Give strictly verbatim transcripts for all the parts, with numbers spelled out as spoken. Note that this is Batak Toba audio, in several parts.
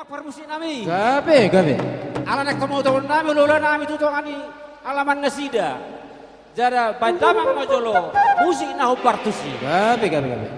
Parmusik nami. Gabe, gabe. Ala naeng tong tongtong nami, lola nami tu tonga ni alaman nasida. Jala baen damang ma jolo musik na hombar tusi. Gabe, gabe, gabe.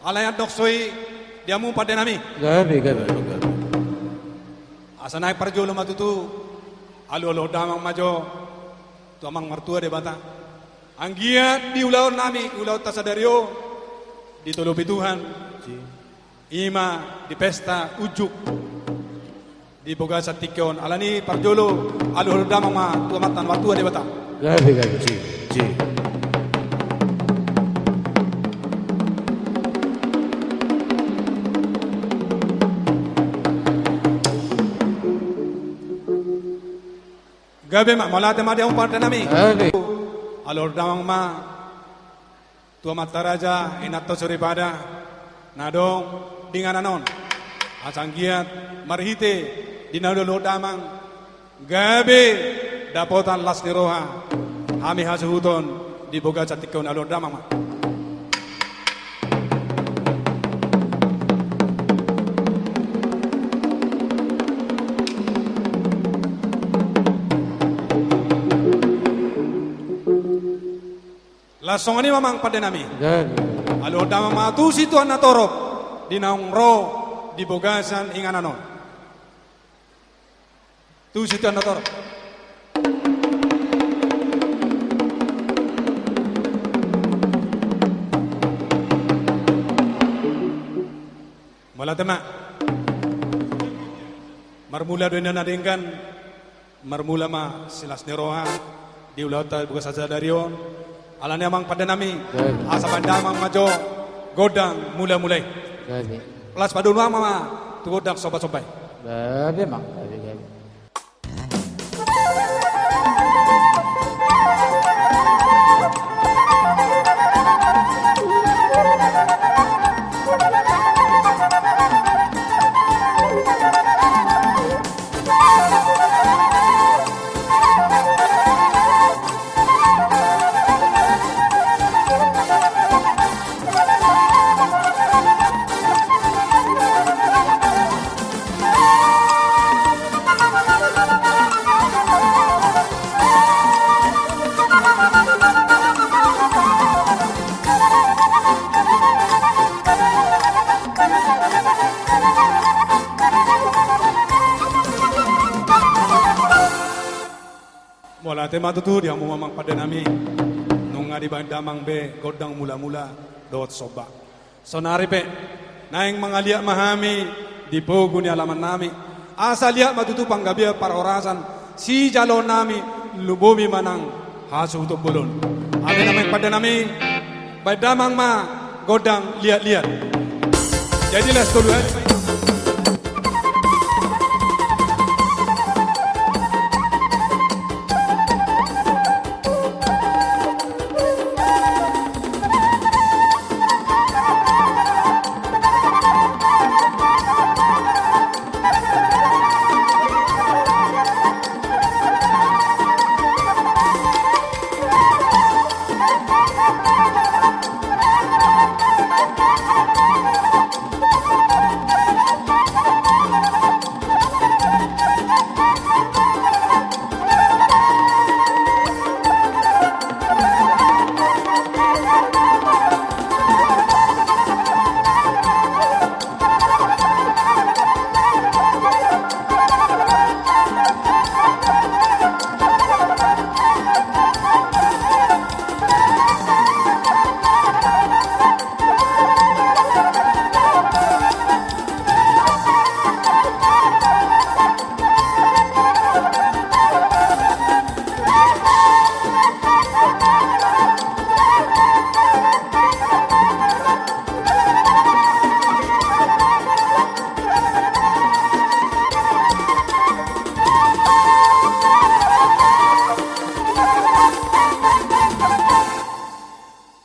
Alai andok so i di hamu pande nami. Gabe, gabe, gabe. Asa naeng parjolo ma tutu, alualuhon damang ma jo tu Amang Martua Debata. Anggiat di ulaon nami, ulaonta sadari on, ditolopi Tuhan. I ma di pesta unjuk di bagasan tingki on. Alani parjolo, alualuhon damang ma tu Amanta na martua Debata. Gabe, gabe, si, si. Gabe ma, mauliate ma di hamu pande nami. Gabe. Alualuhon damang ma tu amanta raja, inanta soripada, na adong di inganan on. Asa anggiat marhite di na alualuhon damang, gabe dapotan las ni roha hami hasuhuton di bagasan tingki on, alualuhon damang ma. Laos songon i ma amang pande nami. Gabe. Alualuhon damang ma tu situan na torop di naung ro di bagasan inganan on. Tu situan na torop. Mauliate ma. Marmula do inna na denggan. Marmula ma silas ni roha di ulaonta di bagasan sadari on. Alani amang pande nami, gabe, asa baen damang ma jo gondang mulamula i. Gabe. Laos padomu ma tu gondang sombasomba i. Gabe ma, gabe, gabe. Mauliate ma tutu di hamu amang pande nami. Nunga dibaen damang be gondang mulamula dohot somba. Saonari pe Naeng mangaliat ma hami di pogu ni alaman nami. Asa liat ma tutu panggabean parhorasan sijalo nami, lumobi ma nang hasuhuton bolon. Ate nami, pande nami, baen damang ma gondang liat-liat. Jadi las tolu hali.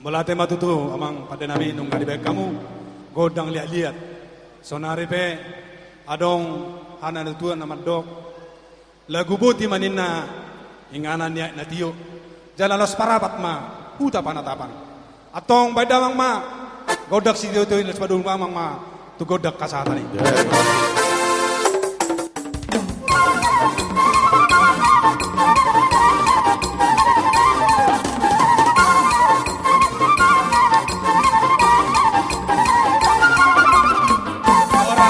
Mauliate ma tutu amang pande nami, nunga dibaen hamu gondang liat-liat. Saonari pe adong hata ni natuatua na mandok, lagu boti ma ninna inganan ni aek na tio, jala laos parapat ma huta panatapan. Antong baen damang ma gondang sitio-tio i, laos padomu damang ma tu gondang hasahatan i. Ora,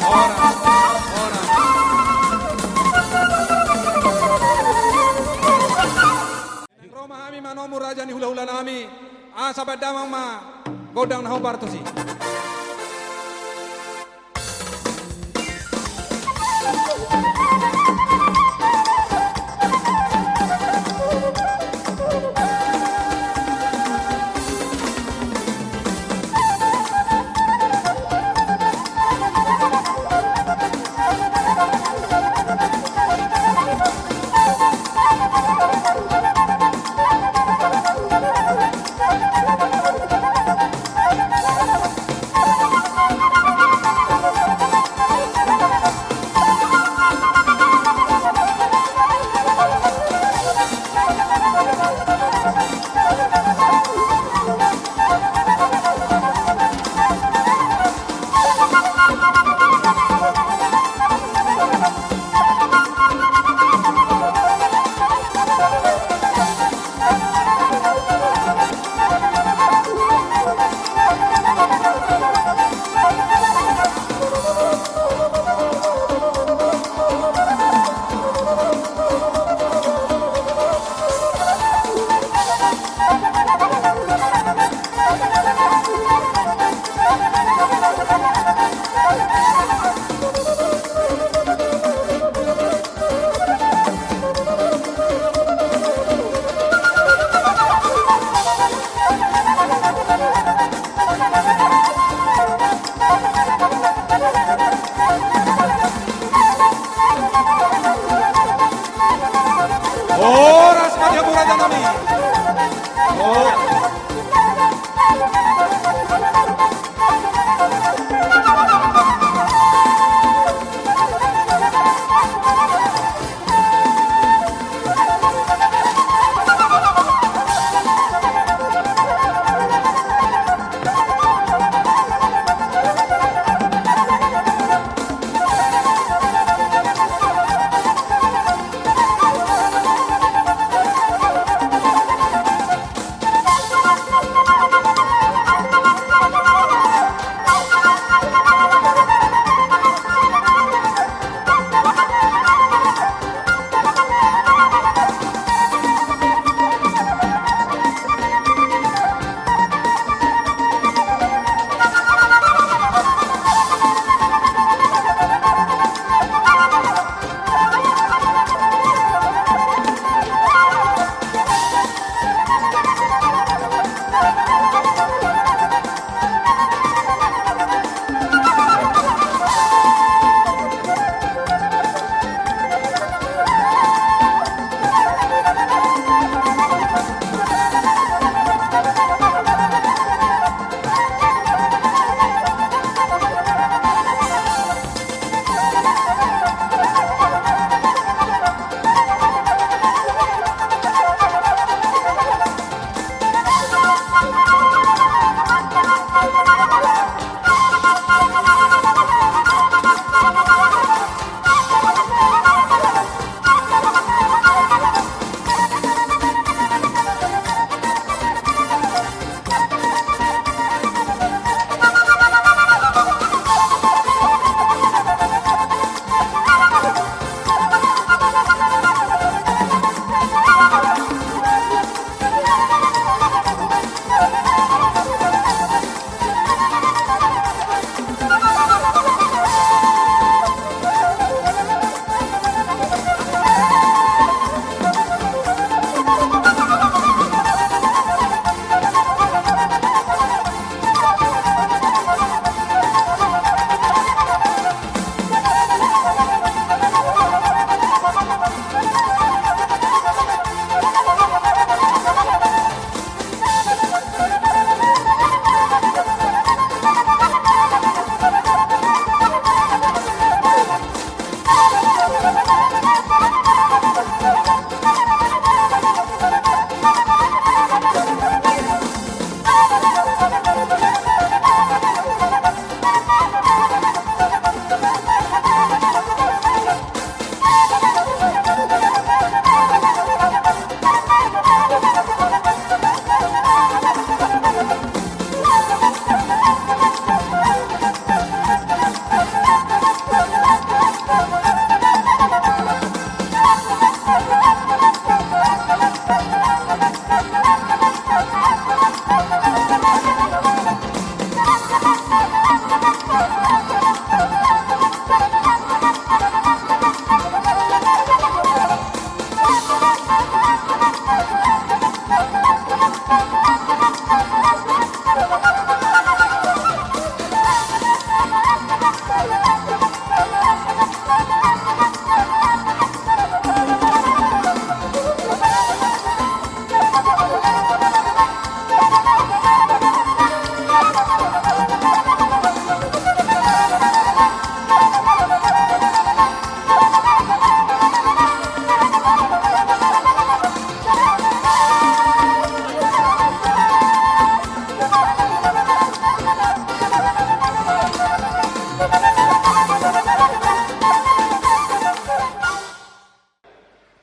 ora, ora. Naeng ro ma hami manomu raja ni hulahula nami, asa baen damang ma gondang na hombar tusi.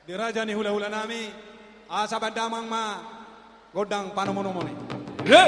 Di raja ni hulahulanami, asa bahen damang ma gondang panomunomu i. He!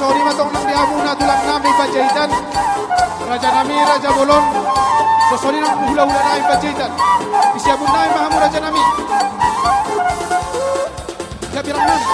Songon i ma tong nang di hamuna tulang nami Panjaitan, raja nami, raja bolon. Songon i nang hulahula nami Panjaitan. Siapon nami ma hamu raja nami. Siap, pirang nami.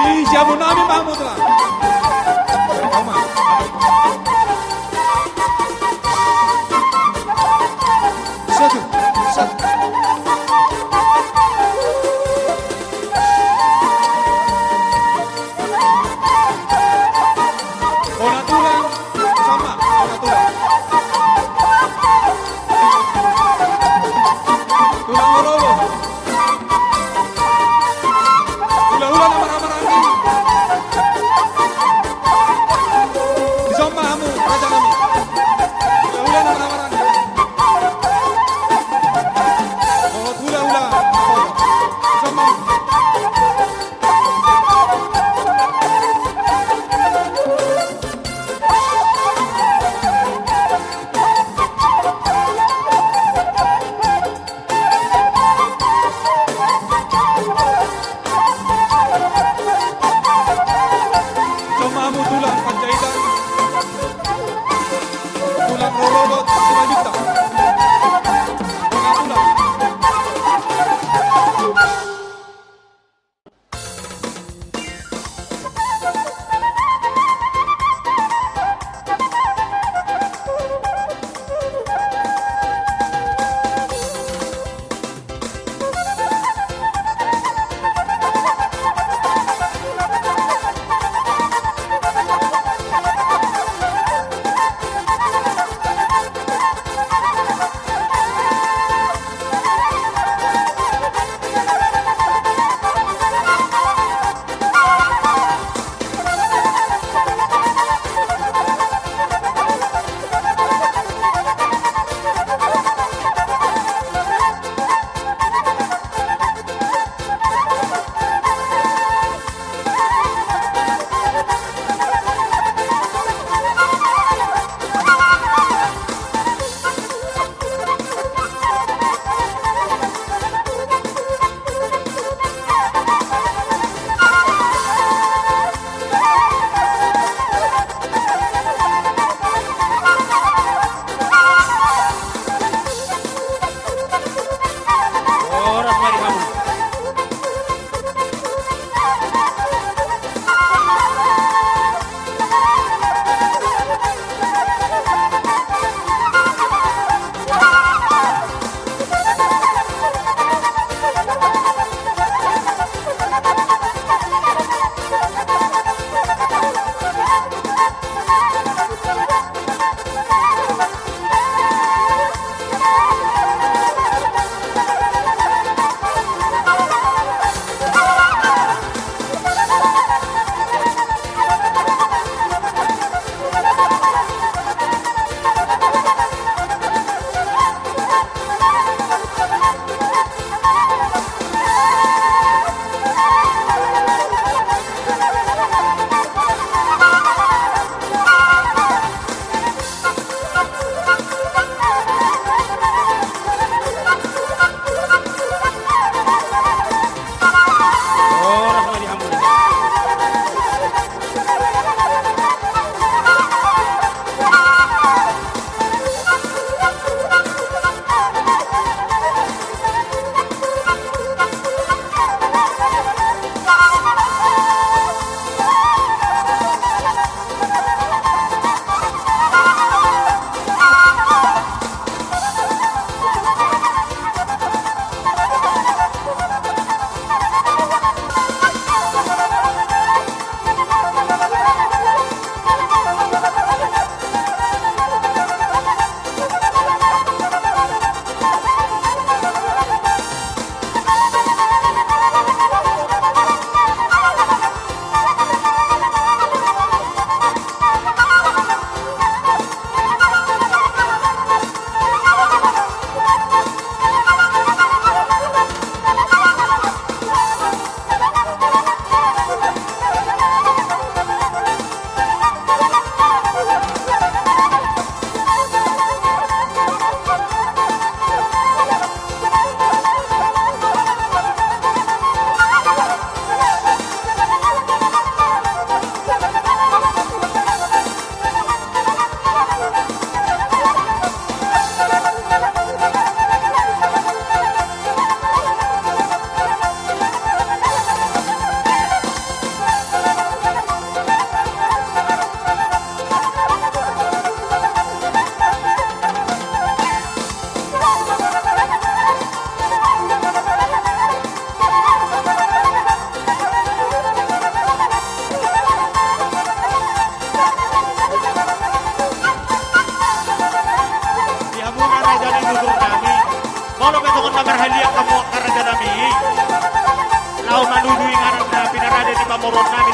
Di siapon nami ma hamu tulang. Satu, satu. Hona tulang, sama, hona tulang. Tulang olo-olo. Hulahula na marhahamaranggi.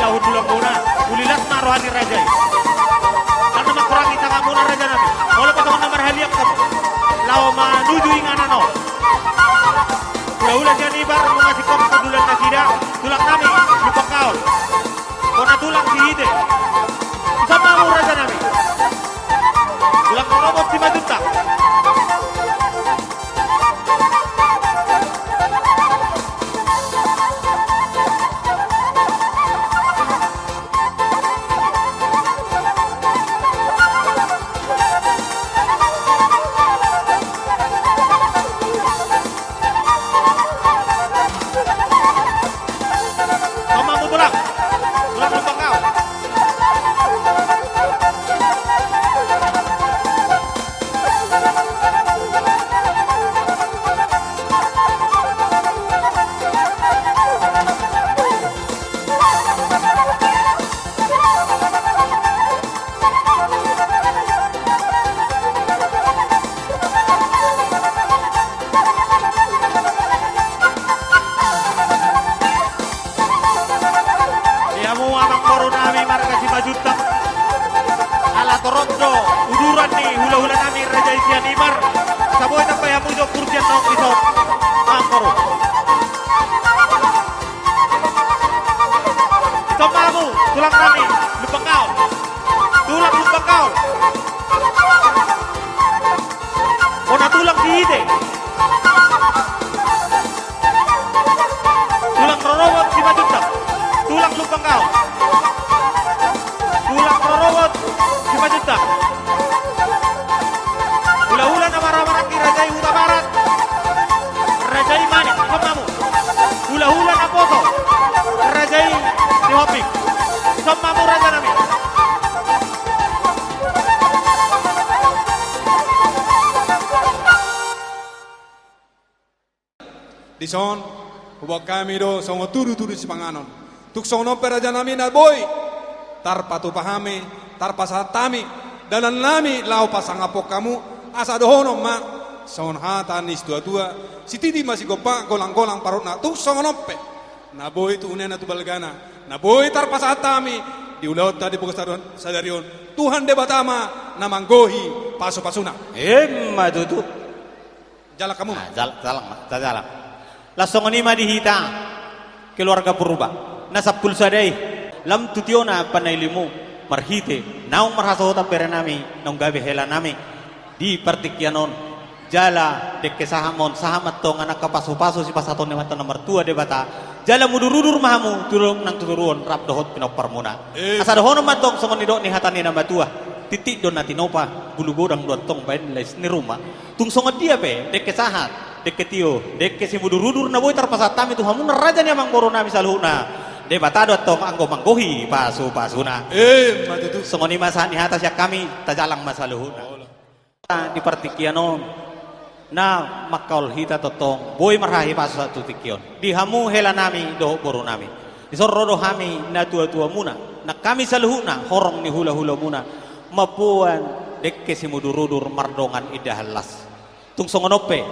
Hundul angka muna, uli las ma roha ni raja i. Ndang na mangkurangi sangap muna raja nami. Molo pe songon na marhaliang hamu, laho manuju inganan on. Hulahula sian Ibar, nunga singkop hundulan nasida, tulang nami, Lumban Kaol. Bona tulang Sihite. Ison ma hamu raja nami. Tulang rorobot Simanjuntak. Ison ma hamu tulang. Tulang Lumban Kaol. Di hamu amangboru nami marga Simanjuntak. Ala torop do uduran ni hulahula nami raja i sian Ibar. Asa boi tambai hamu jo pursian naung dison. Amangboru. Ison ma hamu, tulang nami, Lumban Kaol. Tulang Lumban Kaol. Bona tulang Sihite. Tulang rorobot Simanjuntak. Tulang Lumban Kaol. Tulang rorobot Simanjuntak. Hulahula na marhahamaranggi raja i Hutabarat. Raja i Manik, ison ma hamu. Hulahula naposo raja i Sihombing. Ison ma hamu raja nami. Dison, huboan hami do songon tudutudu sipanganon. Tung songon on pe raja nami na boi tarpatupa hami, tarpasahat hami dalan nami laho pasangaphon hamu, asa dohonon ma songon hata ni situatua: Sititi ma sigompa, golanggolang parutna. Tung songon on pe na boi tu unena tu balgana, na boi tarpasahat hami di ulaonta di bagas sadari on, Tuhan Debata ma na manggohi pasupasuna. Emma tutu. Jalang hamu ma. Ah, jal-, jalang ma, tajalang. Laos songon i ma di hita keluarga Purba na sampulu sada i, lam tu tiona panailimu marhite naung marhasohotan bere nami, naung gabe hela nami di partingkian on. Jala dengke sahat ma on, sahat ma antong angka pasupasu sipasahaton ni Amanta na martua Debata. Jala mudurudur ma hamu tu dolok nang tu toruan rap dohot pinomparmuna. Eh. Asa dohonon ma antong songon nidok ni hata ni na matua: Tintin do na tinopa, bulu godang do antong baen lais ni ruma. Tung songon dia pe dengke sahat, dengke tio, dengke simudurudur na boi tarpasahat hami tu hamuna raja ni amangboru nami saluhutna, Debata do antong anggo manggohi pasupasuna. Emma tutu. Songon i ma sahat ni hata sian hami, tajalang ma saluhutna. Di partingkian on na mangkaol hita tongtong boi marhahipasu sahat tu tingki on. Di hamu hela nami dohot boru nami, dison ro do hami natuatuamuna nang hami saluhutna, horong ni hulahulamuna, mamboan dengke simudurudur mardongan indahan las. Tung songon on pe,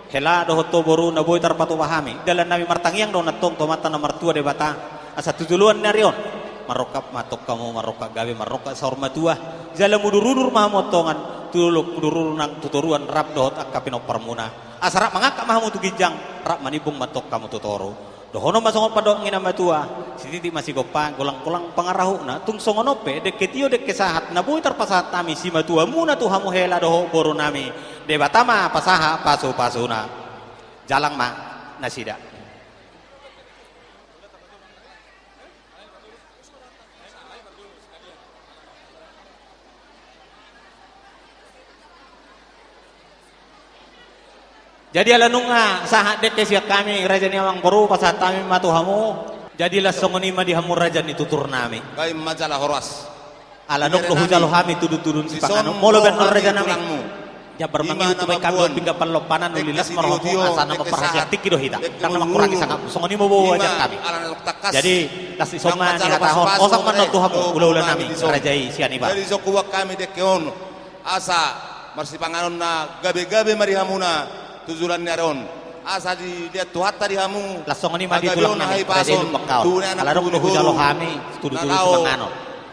hela dohot ho boru, na boi tarpatupa hami, dalan nami martangiang do nantong tu Amanta na martua Debata, asa tu joloan ni ari on marrongkap ma antong hamu, marrongkap gabe, marrongkap saur matua. Jala mudurudur ma hamu antong tu dolok, mudurudur nang tu toruan rap dohot angka pinomparmuna, asa rap mangangkat ma hamu tu ginjang, rap manimbung ma antong hamu tu toru. Dohonon ma songon pandok ni na matua: Sititi ma sigompa, golanggolang pangarahutna. Tung songon on pe, dengke tio dengke sahat na boi tarpasahat hami simatuamuna tu hamu hela dohot boru nami, Debata ma pasahat pasupasuna. Jalang ma nasida. Jadi ala nunga sahat dengke sian hami raja ni amangboru, pasahat hami ma tu hamu. Jadi laos songon i ma di hamu raja ni tutur nami. Baen ma jala horas. Ala dung do hujalo hami tudutudu sipanganon, molo baen on raja nami, jambar mangihut, tupa hami dohot pinggan panlompanan, uli las ma rohamu asa na mamparhasian tingki do hita, ndang na mangkurangi sangapmu. Songon i ma boaboa sian hami. Jadi laos ison ma nihatahon, hosak ma annon tu hamu hulahula nami raja i sian Ibar. Jadi songon i huboan hami dengke on, asa marsipanganon na gabegabe ma di hamuna tu joloan ni ari on, Asa dilehon Tuhanta di hamu. Las songon i ma di tulang nami, Raja i Lumban Kaon. Ala dung do hujalo hami tudu-tudu simanganon.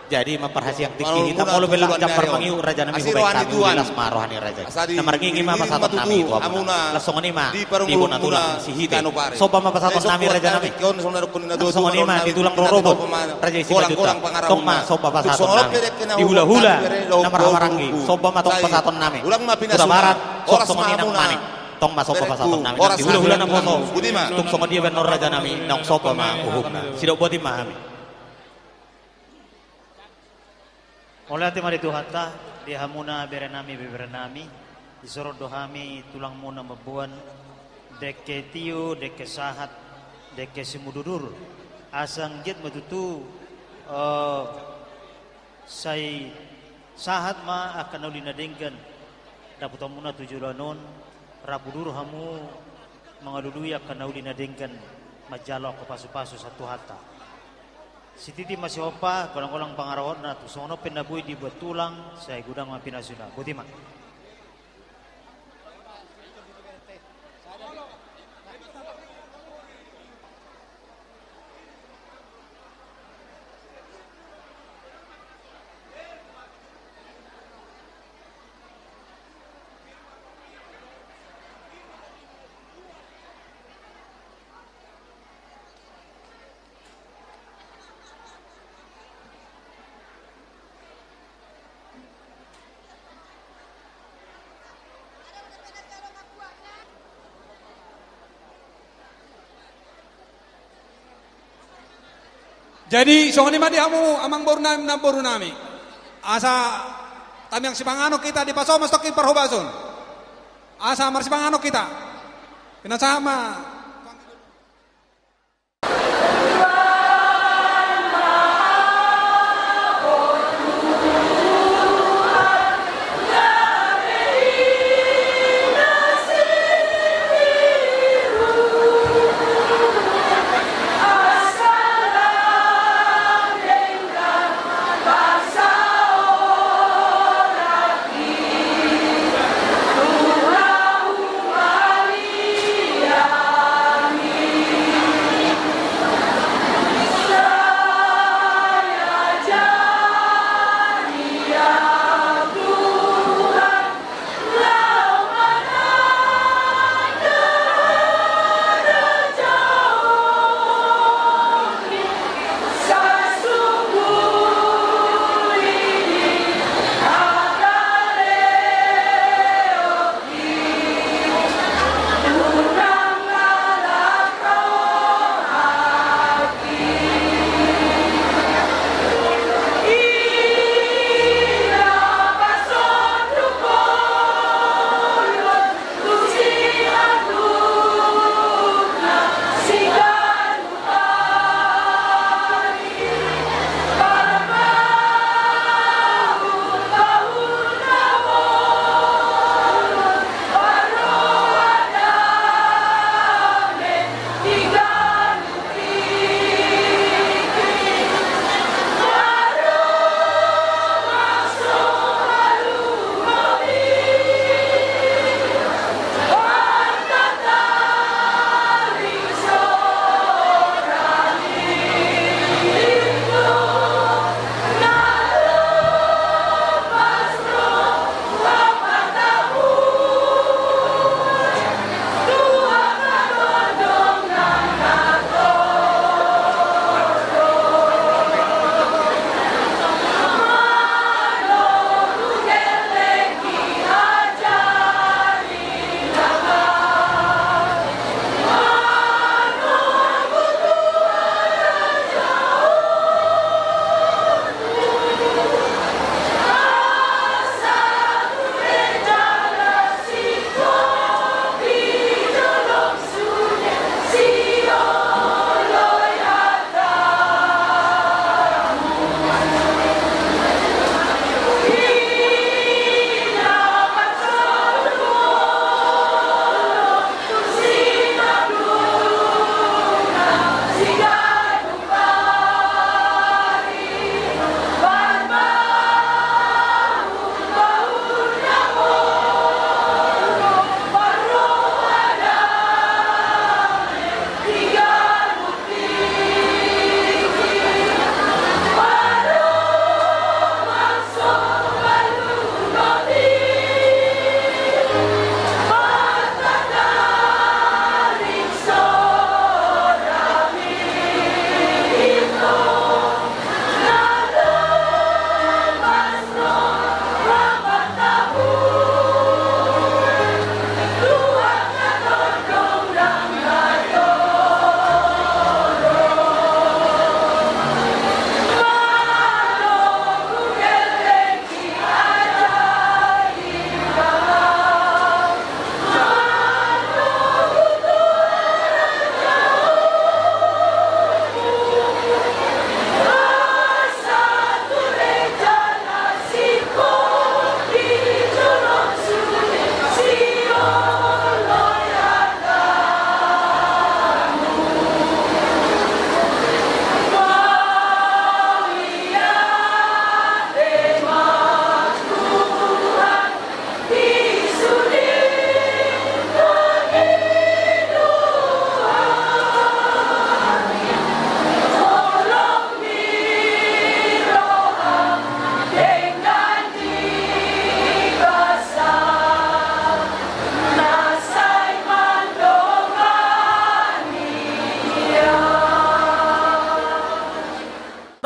Jadi ma parhasiang tingki hita, molo bela jambar mangiuk raja nami hubaen hami, las ma roha ni raja i. Na marngingi ma pasahaton nami tu hamuna. Las songon i ma di bona tulang Sihite. Somba ma pasahaton nami raja nami. Las songon i ma di tulang rorobot, Raja i Simanjuntak. Tong ma somba pasahaton nami. Di hula-hula na marhahamaranggi, somba ma tong pasahaton nami. Huta Barat, songon i nang Manik. Tong ma somba pasahaton nami nang di hula-hula naposo. Tung songon dia baenon raja nami, naung somba ma uhumna. Sidok boti ma hami. Mauliate ma di Tuhanta, di hamuna bere nami, ibebere nami. Disoron do hami tulangmuna mamboan dengke tio, dengke sahat, dengke simudur-udur. Asa anggiat ma tutu, eh, sai sahat ma angka na uli na denggan dapotonmuna tu joloan on, rap udur hamu mangalului angka na uli na denggan, manjalo angka pasu-pasu sian Tuhanta. Sititi ma sihompa, golang-golang pangarahutna, tung songon on pe na boi dibuat tulang, sai godang ma pinasuna. Boti ma. Jadi songon i ma di hamu amangboru nami, namboru nami. Asa tamiang sipanganon hita, dipasomas tongkin parhobason. Asa marsipanganon hita. Pinasahat ma.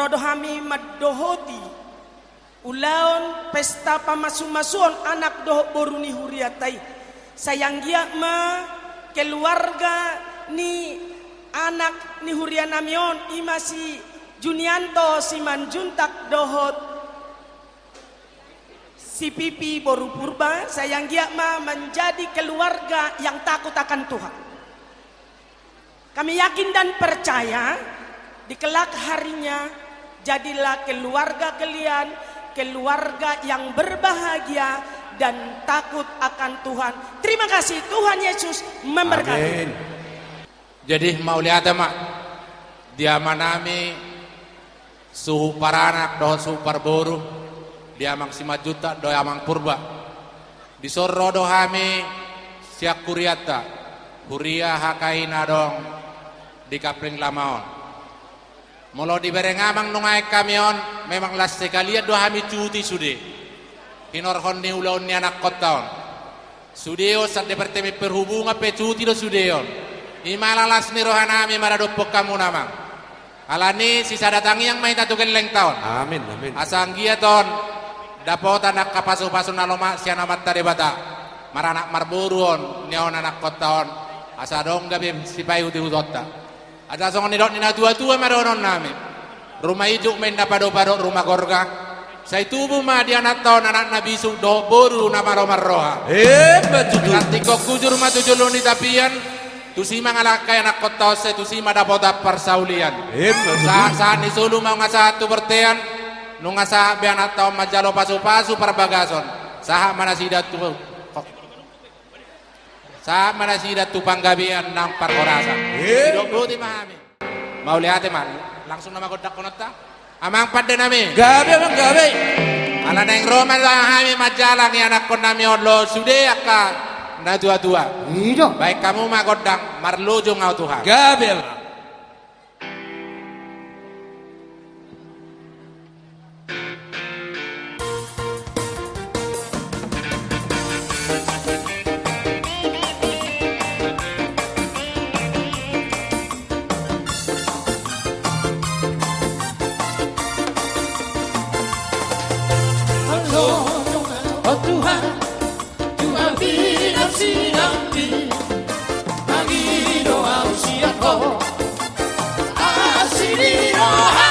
Ro do hami mandohoti ulaon pesta pamasumasuon anak dohot boru ni hurianta i. Sai anggiat ma keluarga ni anak ni hurianami on, i ma si Junianto Simanjuntak dohot si Pipi boru Purba, sai anggiat ma menjadi keluarga yang takut akan Tuhan. Kami yakin dan percaya, di kelak harinya, jadilah keluarga kalian keluarga yang berbahagia dan takut akan Tuhan. Terima kasih, Tuhan Yesus memberkati. Amin. Jadi, mauliate ma di amanami, suhut paranak dohot suhut parboru, di amang Simanjuntak dohot amang Purba. Dison ro do hami sian hurianta, huria H K I na adong di Kapling Lama on. Molo dibereng amang nuaeng hami on, memang las sekalian do hami cuti sude. Hinorhon ni ulaon ni anakkonta on. Sude on, Departemen Perhubungan pe cuti do sude on. I ma ala las ni rohanami maradophon hamuna, amang. Alani sisada tangiang ma hita tu gellengta on. Amin, amin. Asa anggiat on dapotan angka pasupasu na lomak sian Amanta Debata. Maranak marboru on, nian on anakkonta on. Asa adong gabe sipaihut-ihutonta. Asa songon nidok ni natuatua ma dohononnami. Ruma ijuk ma inna padopadok ruma gorga. Sai tubu ma di anakta on anak na bisuk dohot boru na malo marroha. Emma tutu. Tingkos hujur ma tu jolo ni tapian, tusi ma mangalangkai anakkonta on, sai tusi ma dapotan parsaulian. Emma tutu. Sahat-sahat ni solu ma nunga sahat tu bontean, nunga sahat be anakta on manjalo pasupasu parbagason. Sahat ma nasida tu Sahat ma nasida tu panggabean nang parhorasan. Eh. Didok boti ma hami. Mauliate ma, langsung nama gondangkononta. Amang pandenami. Gabe, amang, gabe. Ala naeng ro ma hami manjalangi anakkonnami on, lo sude angka natuatua. Ido. Baen hamu ma gondang, marlojong ahu tu hami. Gabe, amang. Marlojong ahu, o Tuhan, tu api na sinambi, mangido ahu sian Ho. Asi ni roha,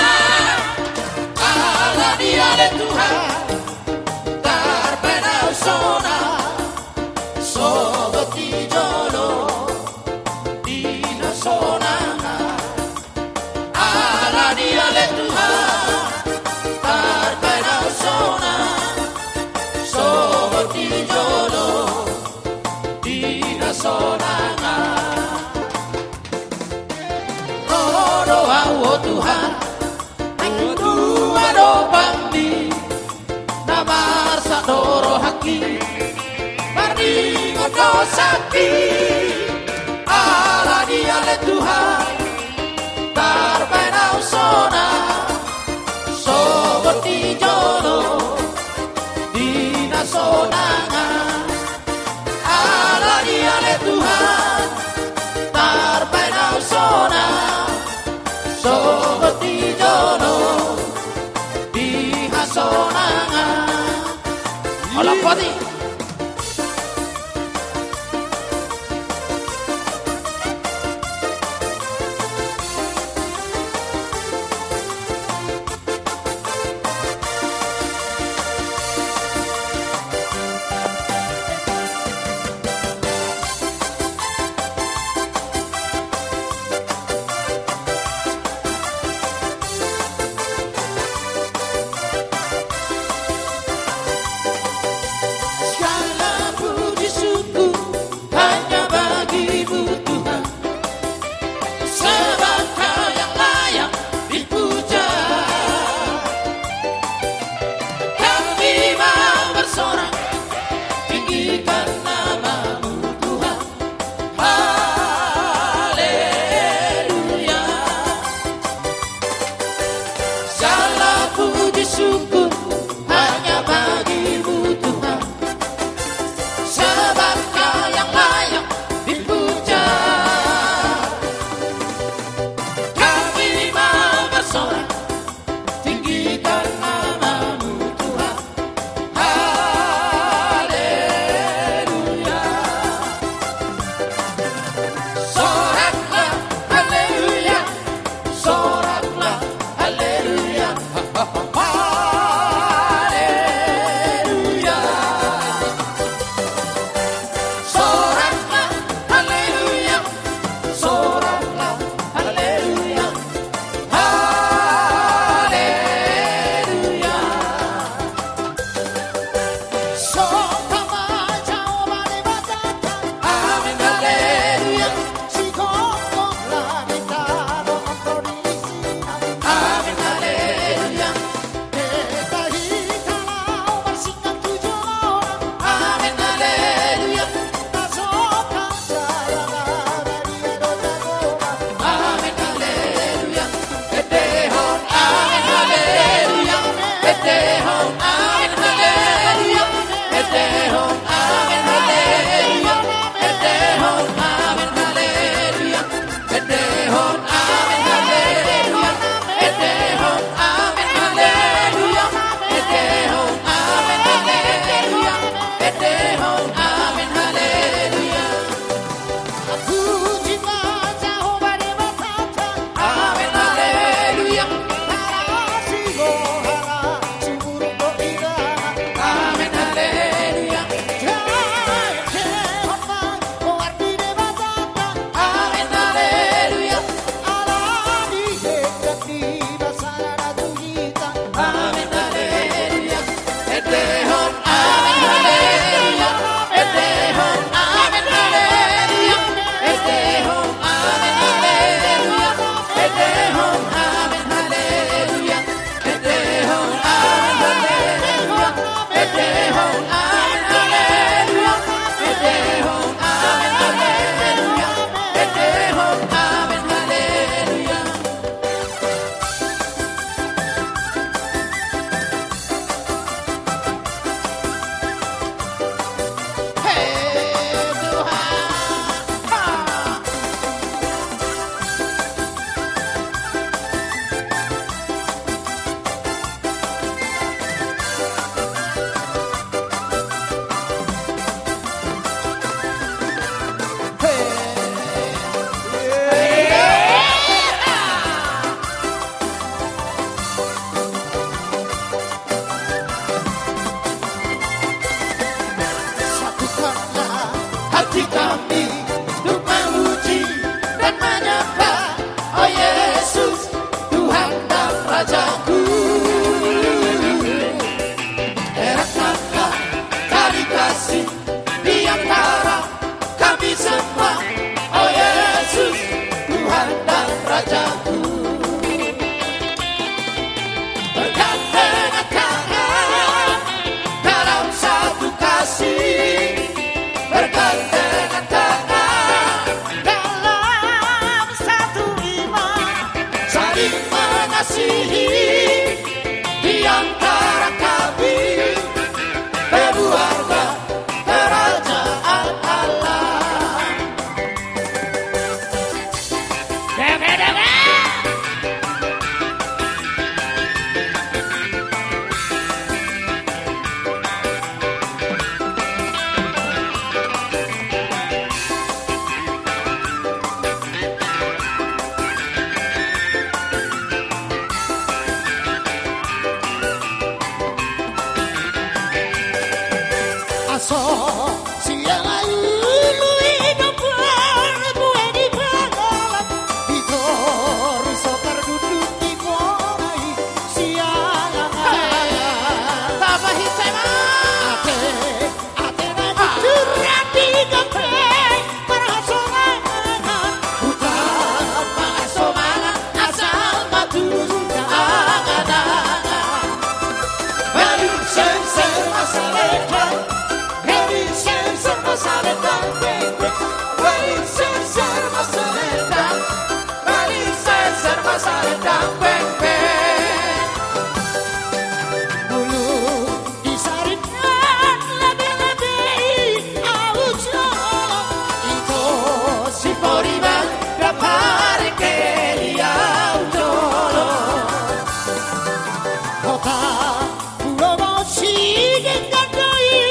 ala ni ale Tuhan, tarbaen ahu sonang, sogot di jolo, di na sonang. Ala ni ale Tuhan, tarbaen ahu sonang, sogot di jolo, di na sonang. Ro do ahu, o Tuhan, naeng tu adopanmi, na marsak do rohangki, maringot do sangki. Ala ni ale Tuhan, tarbaen ahu sonang, sogot di jolo, di na sonang. Ala ni ale Tuhan, tarbaen ahu sonang, sogot di jolo, di hasonangan. Olompoti. Kami untuk memuji dan menyembah, oh Yesus, Tuhan dan Rajaku. Eratkanlah tali kasih di antara kami semua, oh Yesus, Tuhan dan Rajaku. Bergandengan tangan dalam satu kasih, bergandengan tangan dalam satu iman, saling mengasihi di antara kami, keluarga kerajaan Allah. Dege, dege. Aso siang ahu lui dompar bue di panggalan, di toru so tarduduk di bona i siang ahu. Tapa hita ma. Ate, ate na buturan di gabe. Marhasomangan, utama hasomangan, asal ma tutu na angan-angan. Balik serser ma salendang, balik serser ma salendang, beng, beng. Balik serser ma salendang, balik serser ma salendang, beng, beng. Mulu di saritan labe-labe i ahu jolo, ito si Poriban, dapareke i ahu jolo. Hota ulo bosi denggan do i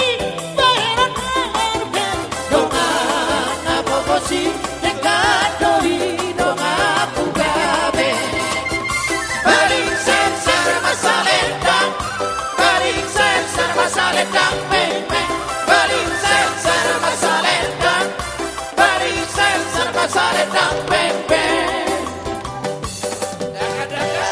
bahenon na marbeng, dongan na poposi denggan do i donganku gabe. Balik serser ma salendang, balik serser ma salendang, beng, beng. Balik serser ma salendang, balik serser ma salendang, beng, beng. Daka, daka.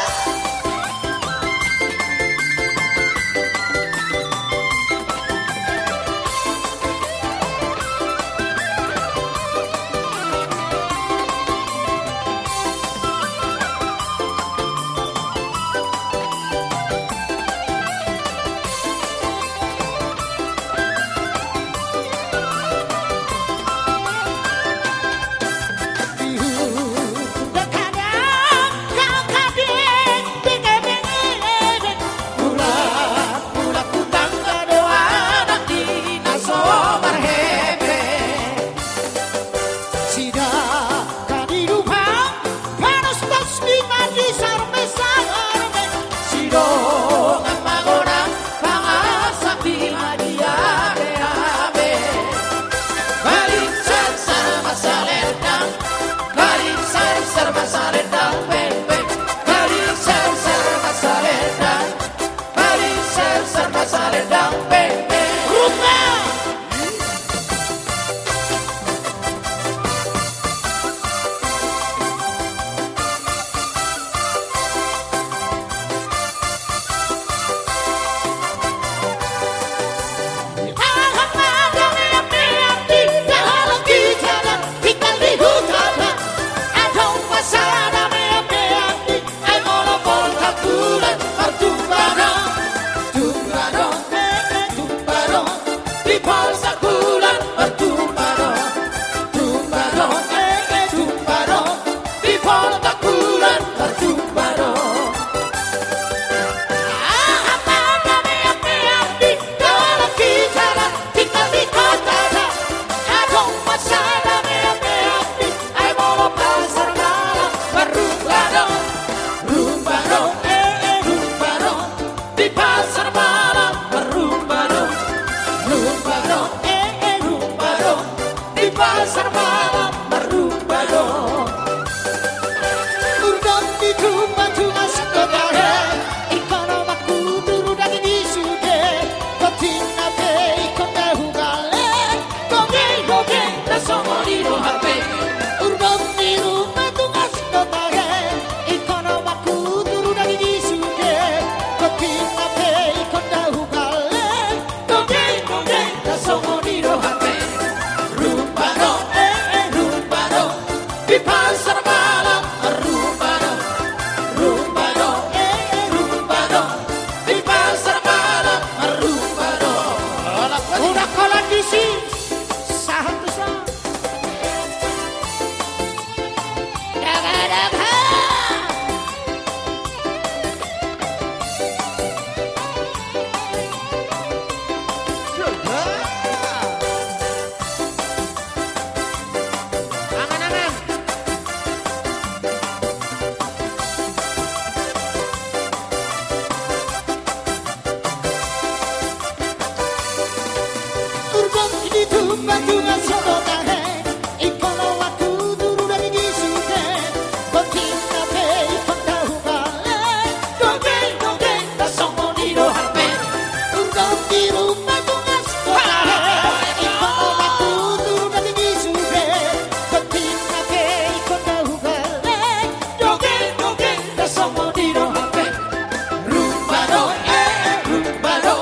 Rumba do, eh, rumba do,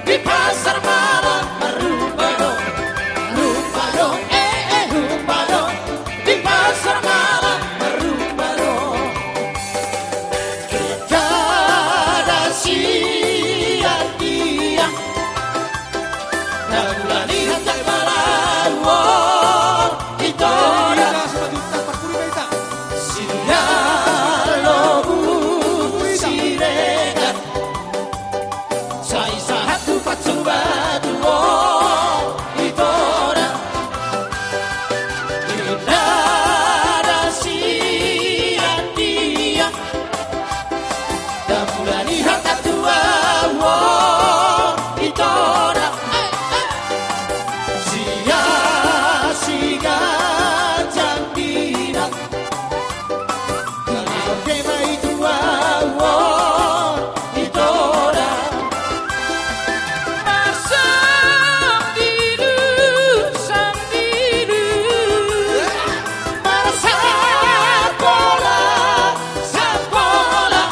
di pasar malam rumba do. Rumba do, eh, eh, rumba do, di pasar malam rumba do. Kita da sian dia. Naula ni hata palaluon, ito da. Sian lobu Siregar. Sai sahat tu pansur Batuon, ito da. Inda da sian dia. Naula ni hata tu au on, ito da. Sian siganjang dinan. Di roha ma i tu au on, ito da. Marsambilu, sambilu. Marsampola, sampola.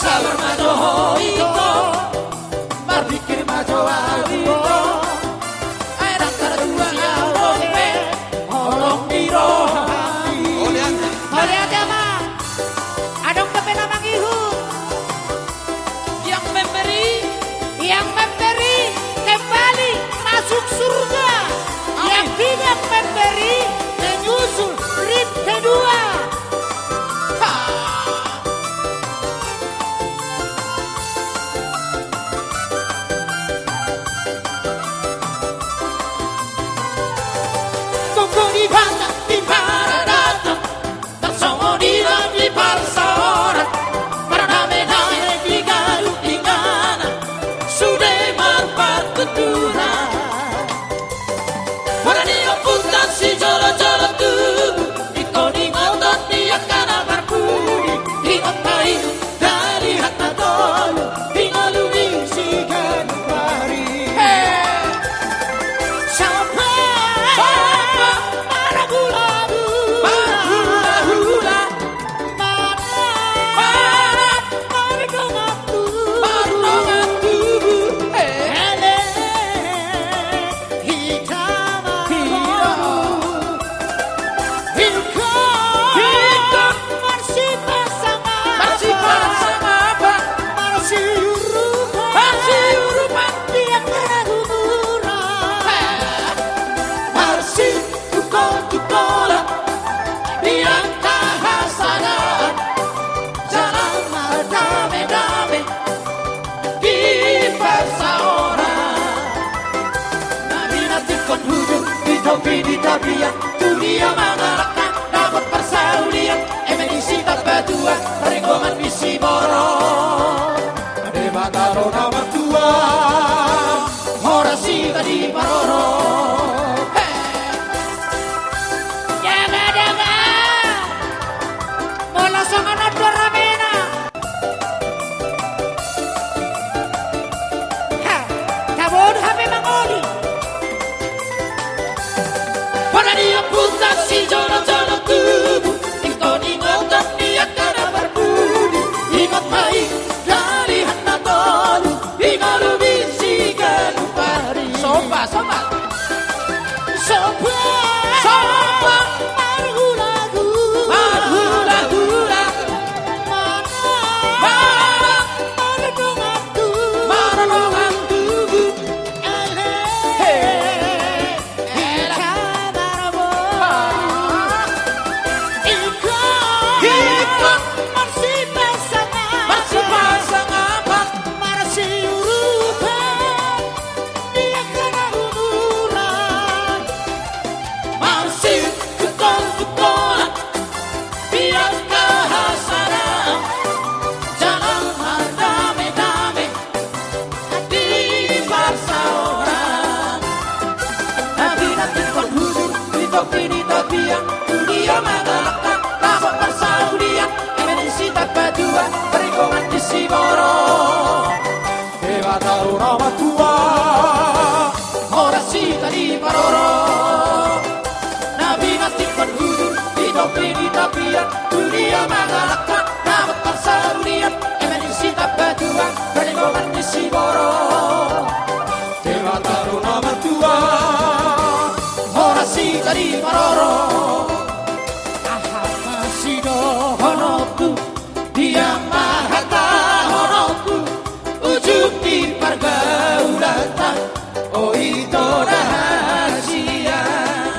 Sabar ma jo ho ito, marpingkir ma jo ahu ito. Ai dang tartua adong pe holong ni roha. Mauliate, amang. Adong dope na mangihut. Yang memberi, yang memberi kembali masuk surga. Amin. Yang tidak memberi menyusul rintik kedua. Ha. Tongko di bata di paradaton, tarsongon i nang di parsaoran, mardame-dame di ganup inganan, sude marpartuturan. Molo di ompunta sijolo-jolo tubu, ingkon ingoton di angka na parpudi, ingot ma i dalihan na tolu, di ngolu ni siganup ari. He! Somba! Somba! Marhula-hula! Marhula-hula! Mana? Mana? Mardongan tubu! Mardongan tubu! He! Ele! Hita marboru. Hita. Hita. Marsipasangap. Marsipasangap. Marsiurupan. Marsiurupan. Di angka na gumuran. He. Marsitungkol-tungkolan. Di angka hasangapon. Jala mardame-dame. Di parsaoran. Na binatikon hujur, di topi di tapian, tu dia mangalangka, dapot parsaulian, eme di sitamba tua, paringgoman ni siborok. Debata do na martua, horas hita diparorot. He! Jaga, jaga! Molo songon on do ramena. Ha, taboan hape mangoli. Molo di ompunta sijolo-jolo tubu, ingkon ingoton di angka na parpudi, ingot ma i dalihan na tolu, di ngolu ni siganup ari. Somba, somba. Somba. Somba. Marhula-hula. Marhula-hula. Mana? Mana? Mardongan tubu. Mardongan tubu. Ele. He. Hita marboru. Ah. Ingkon. Ingkon. Marsipasangap. Marsipasangap. Marsiurupan. Di angka na gumuran. Marsitungkol-tungkolan. Di angka hasangapon. Jala mardame-dame. Di parsaoran. Na binatikon hujur, di topi di tapian, tu dia mangalangka, dapot parsaulian, eme di sitamba tua, paringgoman ni siborok. Debata do na martua, horas hita diparorot. Na binatikon hujur, di topi di tapian, tu dia mangalangka, dapot parsaulian, eme di sitamba tua, paringgoman ni siborok. Debata do na martua, horas hita diparorot. Aha ma sidohononku, dia ma hatahononku, ujung ni pargaulanta, o ito na hasian.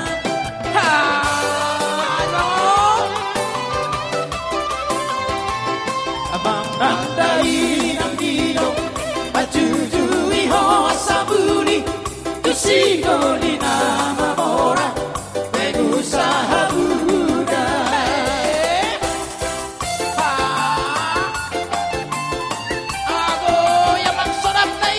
Halo. Amang nang dainang didok, manjujui ho sambuli, tu si doli na mamora, pengusaha muda. Ago, ia mansodap na i.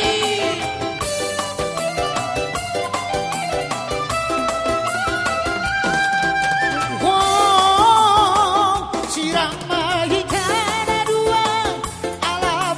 Sirang ma hita na dua, ala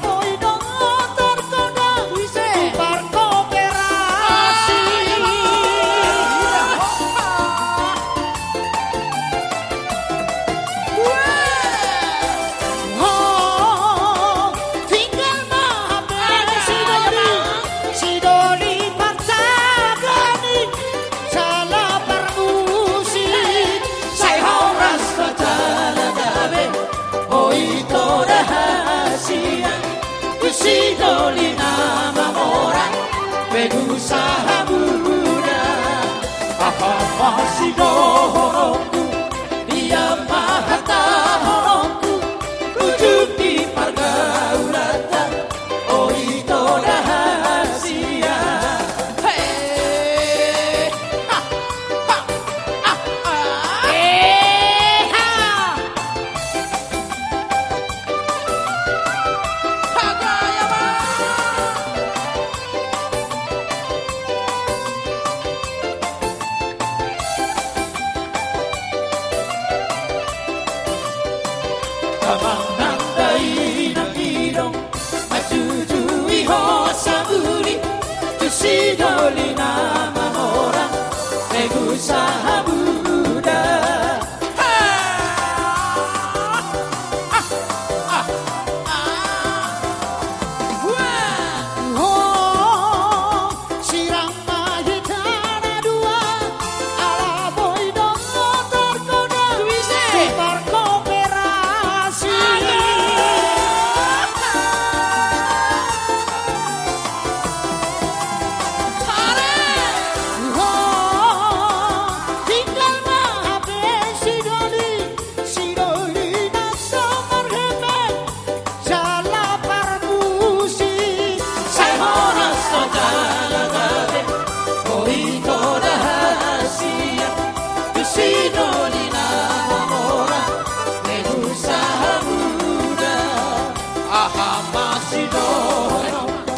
Hamasidononku,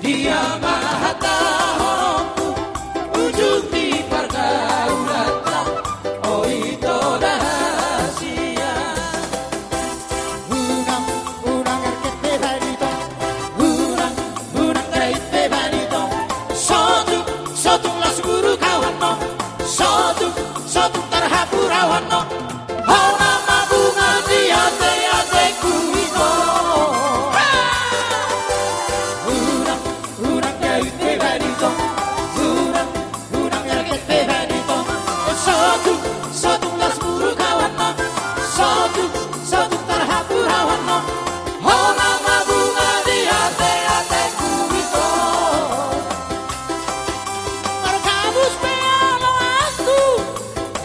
dia ma hatahononku, ujung ni pargaulanta, o ito da hasian. Unang, unang erket pe baen itong, unang, unang gait pe baen itong, sotung, sotung las guru kawanno, sotung, sotung tarhapur awanno. Hona ma bunga di ateatengku ito. Unang, unang gait pe baen itong, unang, unang erket pe baen itong, sotung, sotung las guru kawanno, sotung, sotung tarhapur awanno. Hona ma bunga di ateatengku ito. Margabus pe aloanku.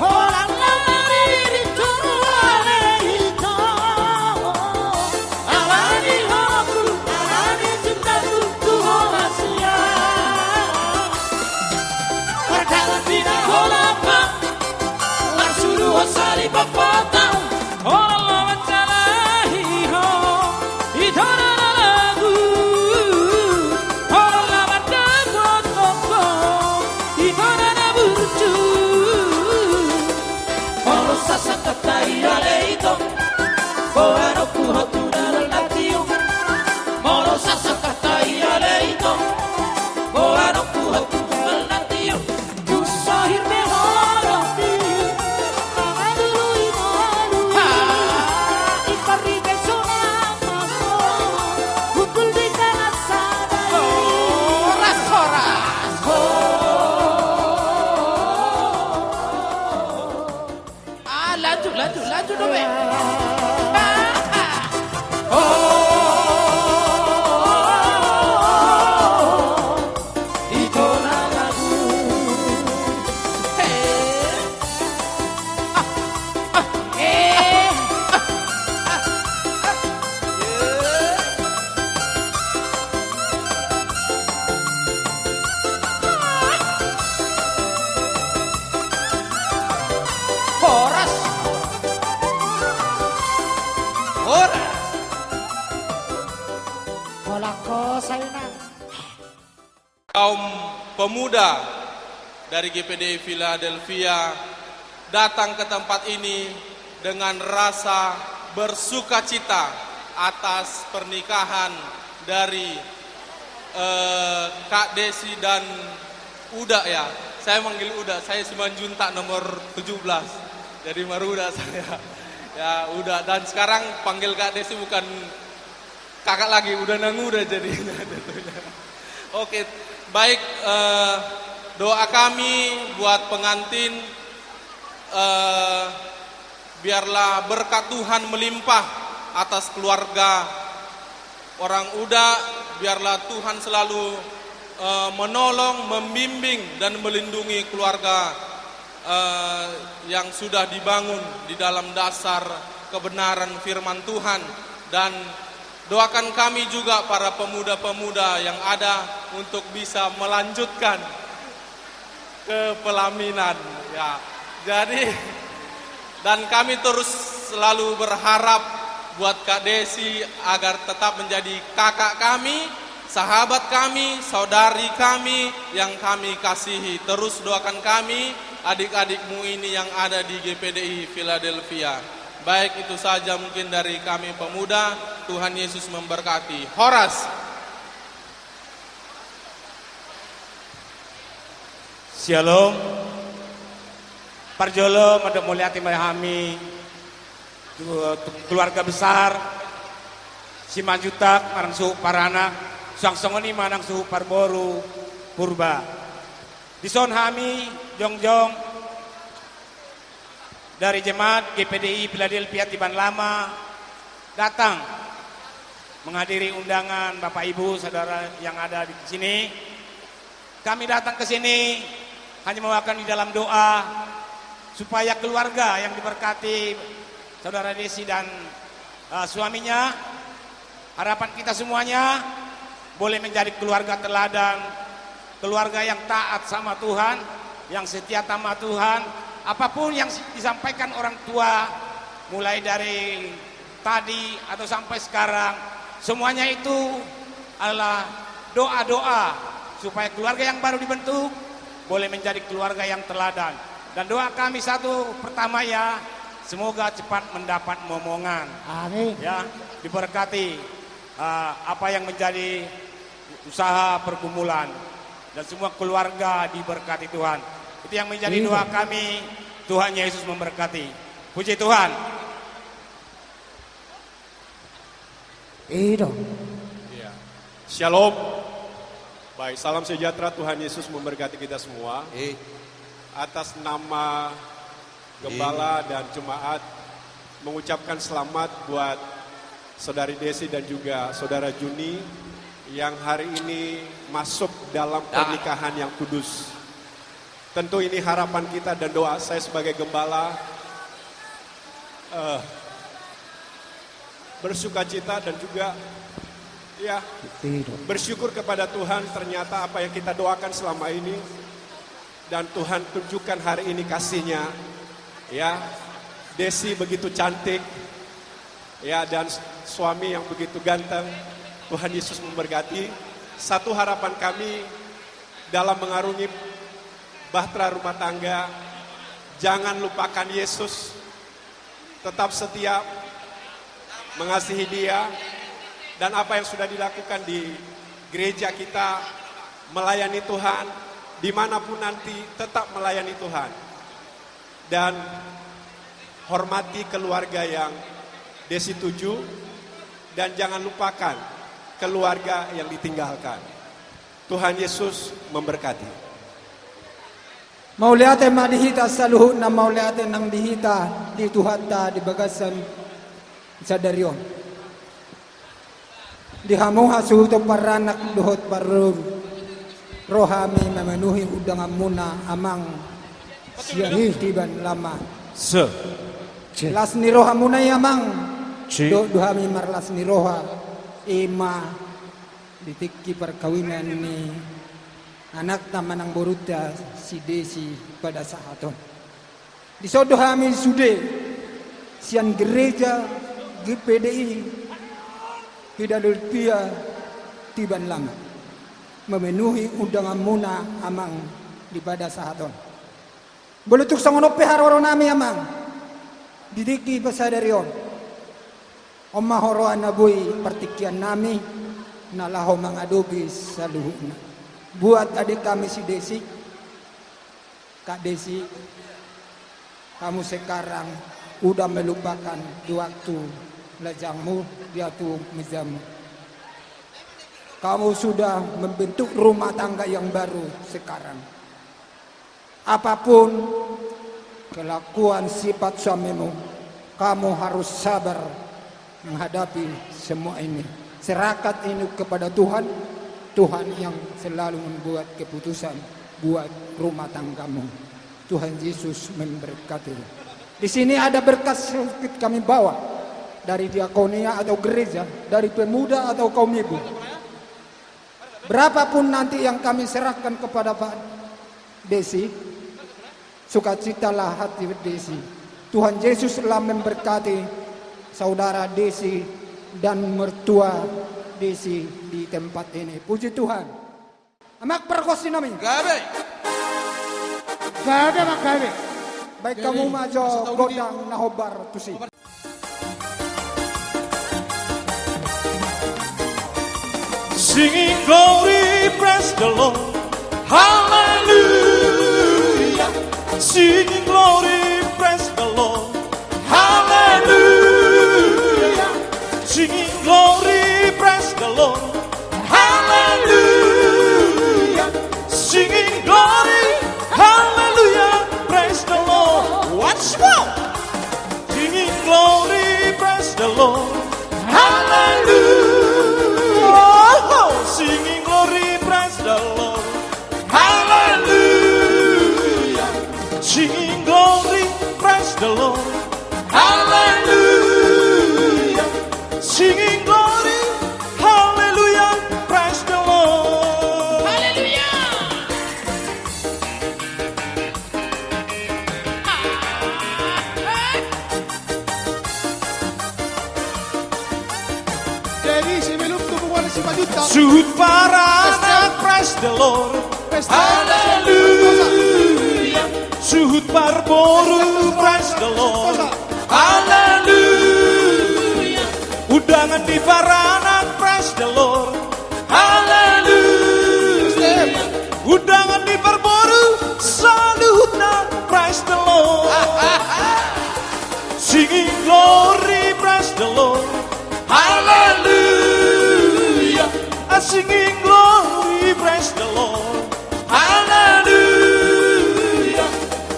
Holan na maririt tu ale ito, ala ni hopu, ala ni cintangku tu ho hasian. Mardalan di na holan ma, marsuduhon sari papatar. Holan na mansalahi ho. Ito na na lagu, holan na mandapot tonggo, ito na na burju. Molo sasangkap tai ale ito, boanonku ho tu dalan na tio. Molo sasangkap tai ale ito, boanonku ho tu dalan na tio. Horas, horas. Ah, lanjut, lanjut, lanjut dong, be. Horas. Horas. Holan ho sai na. Kaum pemuda dari G P D I Philadelphia datang ke tempat ini dengan rasa bersukacita atas pernikahan dari, eh, Kak Desi dan Uda, ya. Saya manggil Uda, saya Simanjuntak nomor tujuh belas. Jadi Maruda saya. Ya, Uda. Dan sekarang panggil Kak Desi bukan kakak lagi, udah nanguda jadinya tentunya. Oke, baik, eh, doa kami buat pengantin, eh, biarlah berkat Tuhan melimpah atas keluarga orang Uda, biarlah Tuhan selalu, eh, menolong, membimbing, dan melindungi keluarga eh, yang sudah dibangun di dalam dasar kebenaran firman Tuhan. Dan doakan kami juga para pemuda-pemuda yang ada untuk bisa melanjutkan ke pelaminan. Ya, jadi, dan kami terus selalu berharap buat Kak Desi agar tetap menjadi kakak kami, sahabat kami, saudari kami yang kami kasihi. Terus doakan kami, adik-adikmu ini yang ada di G P D I Philadelphia. Baik, itu saja mungkin dari kami pemuda. Tuhan Yesus memberkati. Horas. Syalom. Parjolo mandok mauliate ma hami tu, tu keluarga besar Simanjuntak, manang suhut paranak, suang songon i manang suhut parboru Purba. Dison hami jongjong dari jemaat G P D I Philadelphia Tiban Lama datang menghadiri undangan Bapak Ibu Saudara yang ada di sini. Kami datang ke sini hanya mewakilkan di dalam doa supaya keluarga yang diberkati Saudara Desi dan, eh, suaminya, harapan kita semuanya boleh menjadi keluarga teladan, keluarga yang taat sama Tuhan, yang setia sama Tuhan. Apapun yang si-, disampaikan orang tua, mulai dari tadi atau sampai sekarang, Semuanya itu adalah doa-doa supaya keluarga yang baru dibentuk boleh menjadi keluarga yang teladan. Dan doa kami satu pertama, ya, semoga cepat mendapat momongan. Amin. Ya, diberkati, eh, apa yang menjadi usaha pergumulan dan semua keluarga diberkati Tuhan. Itu yang menjadi doa kami. Tuhan Yesus memberkati. Puji Tuhan. Iya. Shalom. Baik, salam sejahtera, Tuhan Yesus memberkati kita semua. Atas nama gembala dan jemaat, mengucapkan selamat buat Saudari Desi dan juga Saudara Juni yang hari ini masuk dalam pernikahan yang kudus. Tentu ini harapan kita dan doa saya sebagai gembala, eh, bersukacita dan juga, ya, bersyukur kepada Tuhan, ternyata apa yang kita doakan selama ini dan Tuhan tunjukkan hari ini kasih-Nya. Ya, Desi begitu cantik, ya, dan suami yang begitu ganteng. Tuhan Yesus memberkati. Satu harapan kami dalam mengarungi bahtera rumah tangga, jangan lupakan Yesus. Tetap setia mengasihi Dia, dan apa yang sudah dilakukan di gereja kita, melayani Tuhan, dimanapun nanti tetap melayani Tuhan. Dan hormati keluarga yang Desi tuju, dan jangan lupakan keluarga yang ditinggalkan. Tuhan Yesus memberkati. Mauliate ma di hita saluhutna, mauliate nang di hita di Tuhanta di bagasan sadari on. Di hamu hasuhuton paranak dohot parboru, ro hami memenuhi undanganmuna, Amang, sian Tiban Lama. Las ni rohamuna i, Amang, dohot hami marlas ni roha, i ma di tingki parkawinan ni anakta manang borunta si Desi pada sahat on. Dison do hami sude sian gereja G P D I Philadelphia Tiban Lama memenuhi undanganmuna, Amang, di pada sahat on. Molo tung songon on pe haroronami, Amang, di tingki pasadari on, on ma huroha na boi partingkiannami na laho mangadopi saluhutna. Buat adekkami si Desi, Kak Desi, kamu sekarang udah melupakan di waktu lajangmu, di waktu mejamu. Kamu sudah membentuk rumah tangga yang baru sekarang. Apapun kelakuan sifat suamimu, kamu harus sabar menghadapi semua ini. Serahkan ini kepada Tuhan. Tuhan yang selalu membuat keputusan buat rumah tanggamu. Tuhan Yesus memberkati. Di sini ada berkat sedikit kami bawa dari diakonia atau gereja, dari pemuda atau kaum ibu. Berapapun nanti yang kami serahkan kepada Pak Desi, sukacitalah hati Desi. Tuhan Yesus telah memberkati saudara Desi dan mertua Desi di tempat ini. Puji Tuhan. Amang pargonsi nami. Gabe. Gabe, Amang, gabe. Baen hamu ma jo gondang na hombar tusi. Singing glory, praise the Lord. Hallelujah. Singing glory, praise the Lord. Hallelujah. Singing glory, praise the Lord. Hallelujah. Singing glory, hallelujah, praise the Lord. Once more. Singing glory, praise the Lord. Hallelujah. Oh, singing glory, praise the Lord. Hallelujah. Singing glory, Sebelum tu punguan Simanjuntak. Suhut paranak, praise the Lord. Haleluya. Suhut parboru, praise the Lord. Haleluya. Undangan ni paranak, praise the Lord. Haleluya. Undangan ni parboru saluhutna, praise the Lord. Singing glory, praise the Lord. Haleluya. A singing glory, praise the Lord. Haleluya.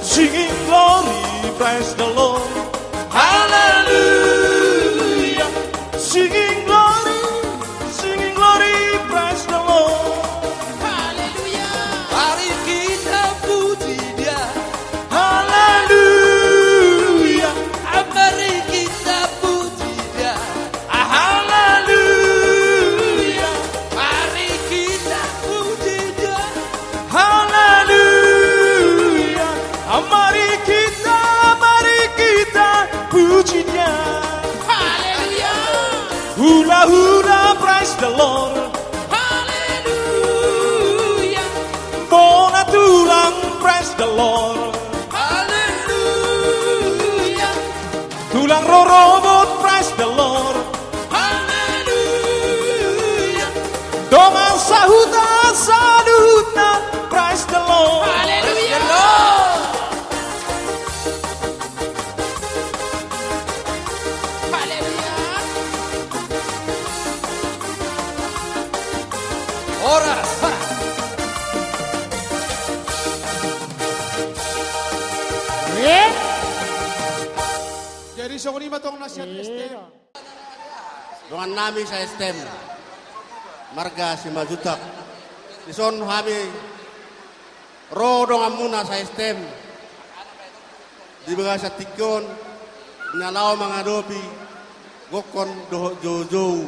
Singing glory, praise the Lord. Haleluya. Singing glory, singing glory, praise the Lord. Haleluya. Mari kita puji Dia. Haleluya. Mari kita puji Dia. Haleluya. Mari kita puji Dia. Haleluya. Mari kita, mari kita puji Dia. Haleluya. Hula-hula, praise the Lord. Haleluya. Bona tulang, praise the Lord. Haleluya. Tulang rorobot, praise the Lord. Haleluya. Dongan sahuta saluhutna, praise the Lord. Haleluya. Praise the Lord. Haleluya. Horas, horas. Eh? Jadi songon i ma tong na sian S T M. Dongan nami sa-S T M, marga Simanjuntak. Dison hami ro donganmuna sa-S T M di bagasan tingki on, na laho mangadopi gokhon dohot joujou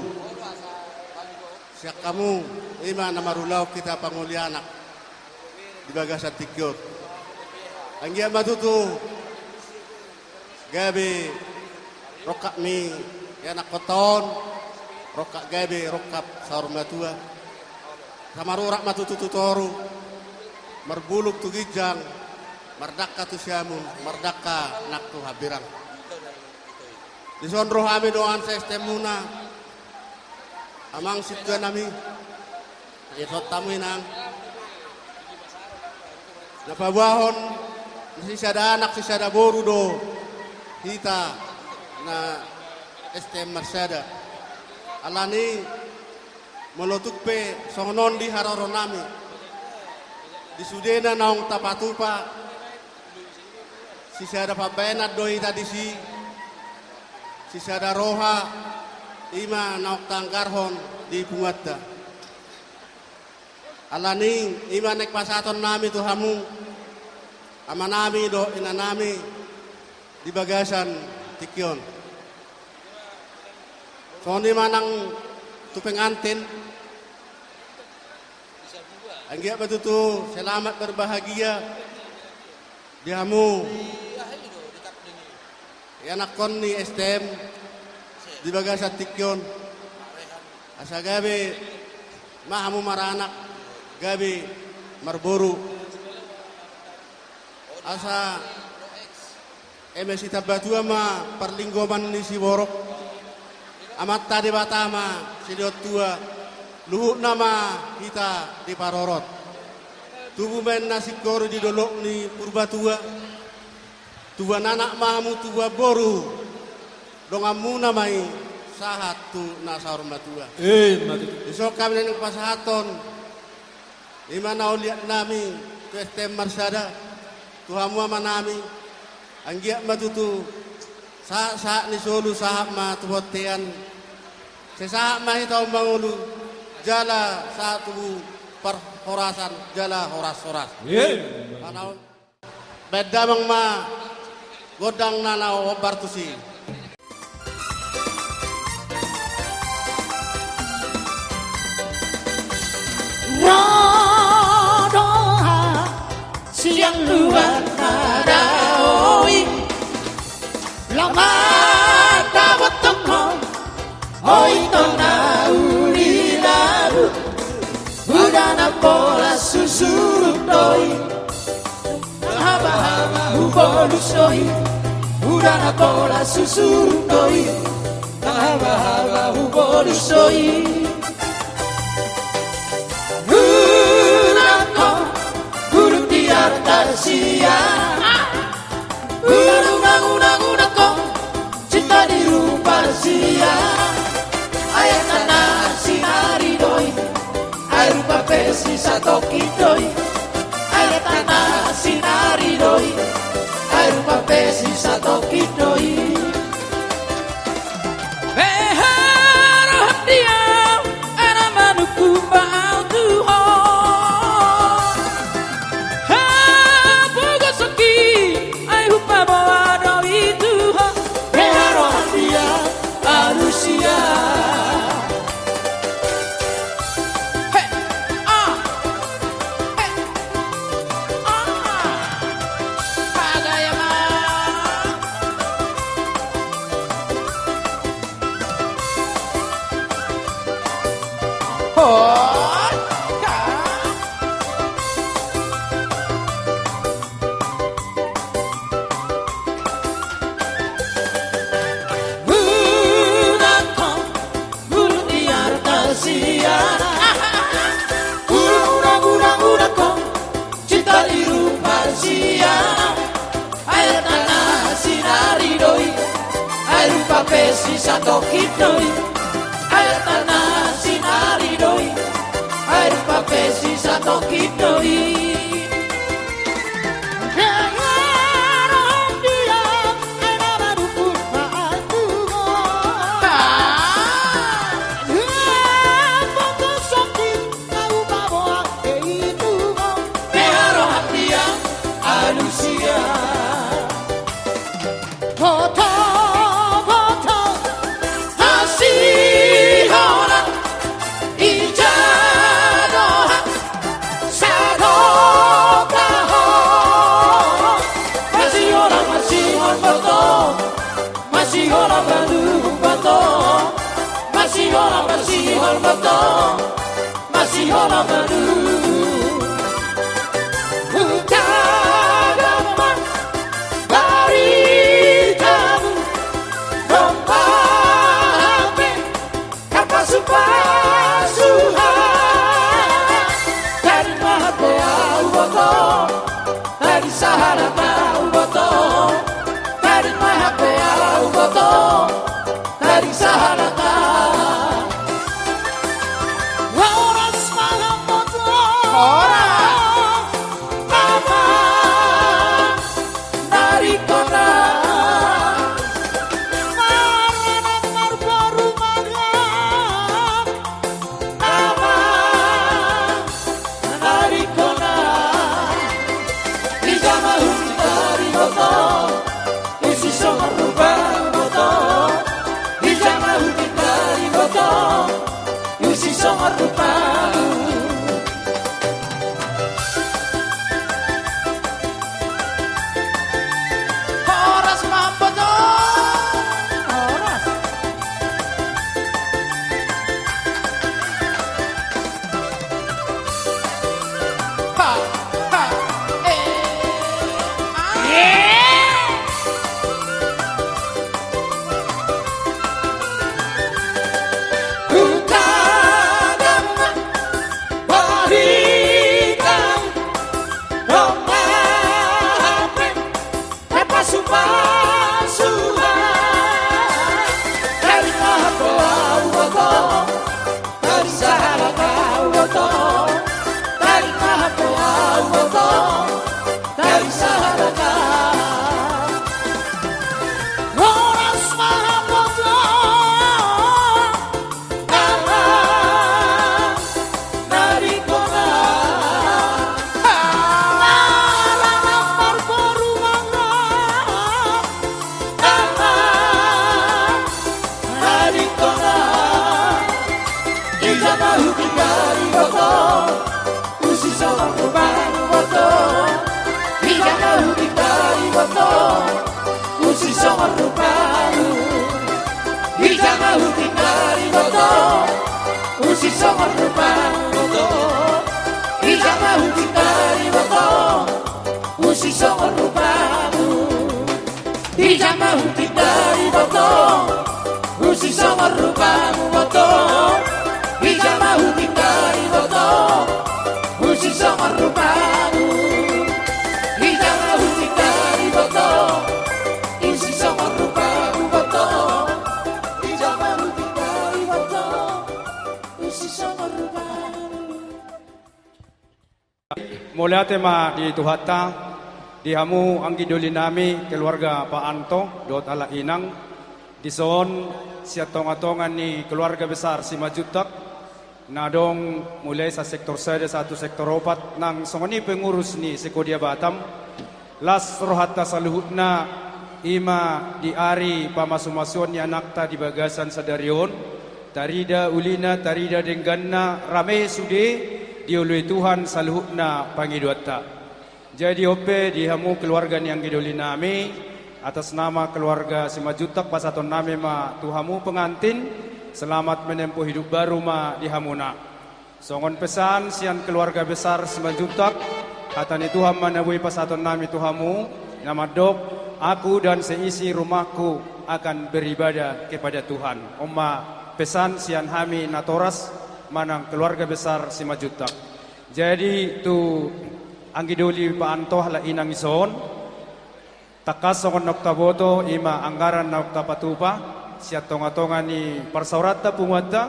sian hamu, i ma na marulaon hita pangoli anak di bagasan tingki on. Anggiat ma tutu gabe rongkap ni ianakkonta on, rongkap gabe rongkap saur matua. Asa marurat ma tutu tu toru, marbulung tu ginjang, mardangka tu siamun, mardangka nang tu hambirang. Dison ro hami dongan sa-S T M-muna, amang sintua nami. Dison hamu inang, na paboahon sisada anak sisada boru do hita na S T M marsada. Alani molo tung pe songon on di haroro nami, di sudena naung tapatupa, sisada pambahenan do hita disi, sisada roha, i ma naung taanggarhon di punguanta. Alani i ma naeng pasahaton nami tu hamu, amanami dohot inanami, di bagasan tingki on. Songon i ma nang tu pengantin. Anggiat ma tutu selamat berbahagia di hamu ianakkon ni S T M di bagasan tingki on. Asa gabe ma hamu maranak, gabe marboru. Asa eme sitambatua ma parlinggoman ni siborok, Amanta Debata ma silehon tua, luhutna ma hita diparorot. Tubu ma inna singkoru di dolok ni Purbatua. Tubuan anak ma hamu, tubuan boru, donganmuna ma i sahat tu na saur matua. Ima tutu. Dison hami naeng pasahathon i ma na uliatnami tu S T M marsada, tu hamu amanami, anggiat ma tutu sahat-sahat ni solu sahat ma tu bontean, sai sahat ma hita on mangolu, jala sahat tu parhorasan jala horas-horas. Ima tutu. Baen damang ma gondang na laho hombar tusi. Ro do hasian luat na daoing, laho mandapothon ho, ho ito na Pola susuruk do i, na habahaba hubolus do i. Uda na pola susuruk do i, na habahaba hubolus do i. Unang ho, gulung di arta sia. Unang, unang, unang, unang ho, cinta di rupa sia. Ai arta na sinari do i, ai rupa pe sisatongkin do i. Ai arta na sinari do i, ai rupa pe sisatongkin do i. Beha roham dia, ena manungkun ba au tu ho. Hapogo songki, ai hupaboa do i tu ho. Beha roham dia, alusia. He, ah, he, ah. Pagaya ma. Unang ho, gulung di arta sia. Unang, unang, unang ho, cinta di rupa sia. Ai arta na sinari do i, ai rupa pe sisatongkin do i. Ai arta na sinari do i, ai rupa pe sisatongkin do i. Beha roham dia, ena manungkun ba au tu ho. Ah. Hapogo songki, ai hupaboa do i tu ho. Beha roham dia, alusia. Boto, boto, masihola, ija do hami sadokahon. Masihola, masihol boto, masihola manu boto, masihola, masihol boto, masihola manu. Hutaga ma baritamu, domba hape hapasupasu ha. Tarima hape au boto, tadi sahala au boto, tarima hape au boto. Tadi sahala. Horas ma amang. Horas. Amang. Nari kona. Maranak marboru maga. Amang. Nari kona, ija ma hupintori boto, usi songon rupa boto. Ija ma hupintori boto, usi songon rupa. Horas ma amang boto. Horas. Ha, ha, eh, ah. Hutaga ma baritamu, domba hape hapasupasu ha. Tarima hape au boto, tadi sahala au boto. Tarima hape au boto, tadi sahala. Horas ma amang boto. Amang. Nari kona. Maranak marboru maga. Amang. Nari kona. Ija ma hupintori boto, usi songon rupa boto. Ija ma hupintori boto, usi songon rupa. Ija ma hupintori boto, usi songon rupa boto. Mauliate ma di Tuhanta, di hamu anggi doli nami, keluarga Pak Anto dohot halak inang, dison sian tonga-tonga ni keluarga besar Simanjuntak, na adong mulai sian sektor sada sahat tu sektor opat, nang songon i pengurus ni Sekodia Batam, las rohanta saluhutna, i ma di ari pamasu-masuon ni anakta di bagasan sadari on, tarida ulina, tarida dengganna, rame sude dioloi Tuhan saluhutna pangidoanta. Jadi on pe di hamu keluarga ni anggi doli nami, atas nama keluarga Simanjuntak pasahaton nami ma tu hamu pengantin, selamat menempuh hidup baru ma di hamuna. Songon pesan sian keluarga besar Simanjuntak, hata ni Tuhan ma na boi pasahaton nami tu hamu, na mandok, "Aku dan seisi rumahku akan beribadah kepada Tuhan." On ma pesan sian hami natoras manang keluarga besar Simanjuntak. Jadi tu anggi doli Pak Anto halak inang dison, tangkas songon naung taboto, i ma anggaran naung tapatupa sian tonga-tonga ni parsaoranta punguanta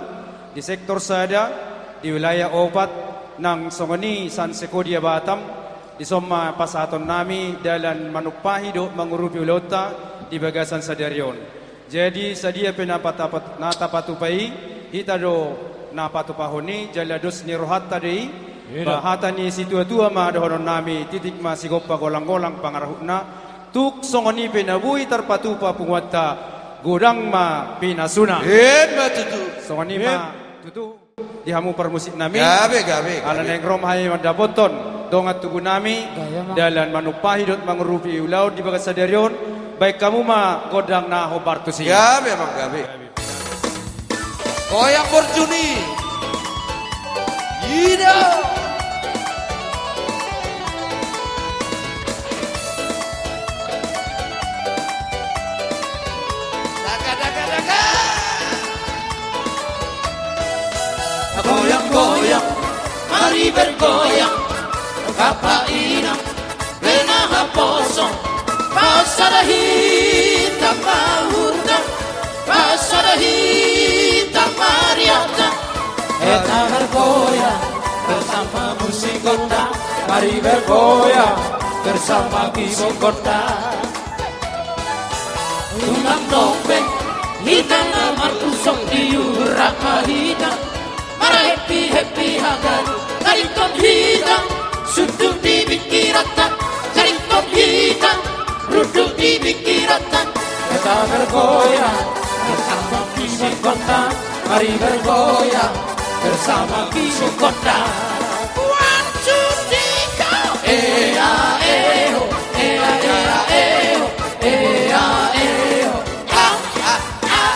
di sektor sada, di wilayah opat, nang songon i sian Sekodia Batam, dison ma pasahaton nami dalan manumpahi dohot mangurupi ulaonta di bagasan sadari on. Jadi sadia pe na patapat-, na tapatupa i, hita do na patupahon i, jala dos ni rohanta do i. Ba hata ni situa-tua ma dohonon nami, titik ma sigompa, golang-golang pangarahutna. Tung songon i pe na boi tarpatupa punguanta, godang ma pinasuna. Emma tutu. Songon i ma tutu. Di hamu parmusik nami. Gabe, gabe, gabe. Ala naeng ro ma hami mandapothon dongan tubu nami, dalan manumpahi dohot mangurupi ulaon di bagasan sadari on, bahen hamu ma gondang na hombar tusi. Gabe, amang, gabe. Goyang borjuni. Ida. Daga, daga, daga. Goyang-goyang, mari bergoyang, Bapak Inang, leleng haposo, pasada hita ma uhurta, pasada hita ma arianta. Hita bergoyang bersama musik gondang, mari bergoyang bersama keyboard gondang. Unang dope hita na marpusok di uhur angka hita, marhappy-happy haganuan, taringkot hita sundut di pingkiranta, taringkot hita rundut di pingkiranta. Hita bergoyang bersama keyboard gondang, mari bergoyang bersama keyboard gondang. One, two, three, go! Ea, e, o, ea, ea, e, o, ea, e, o, a, a, a.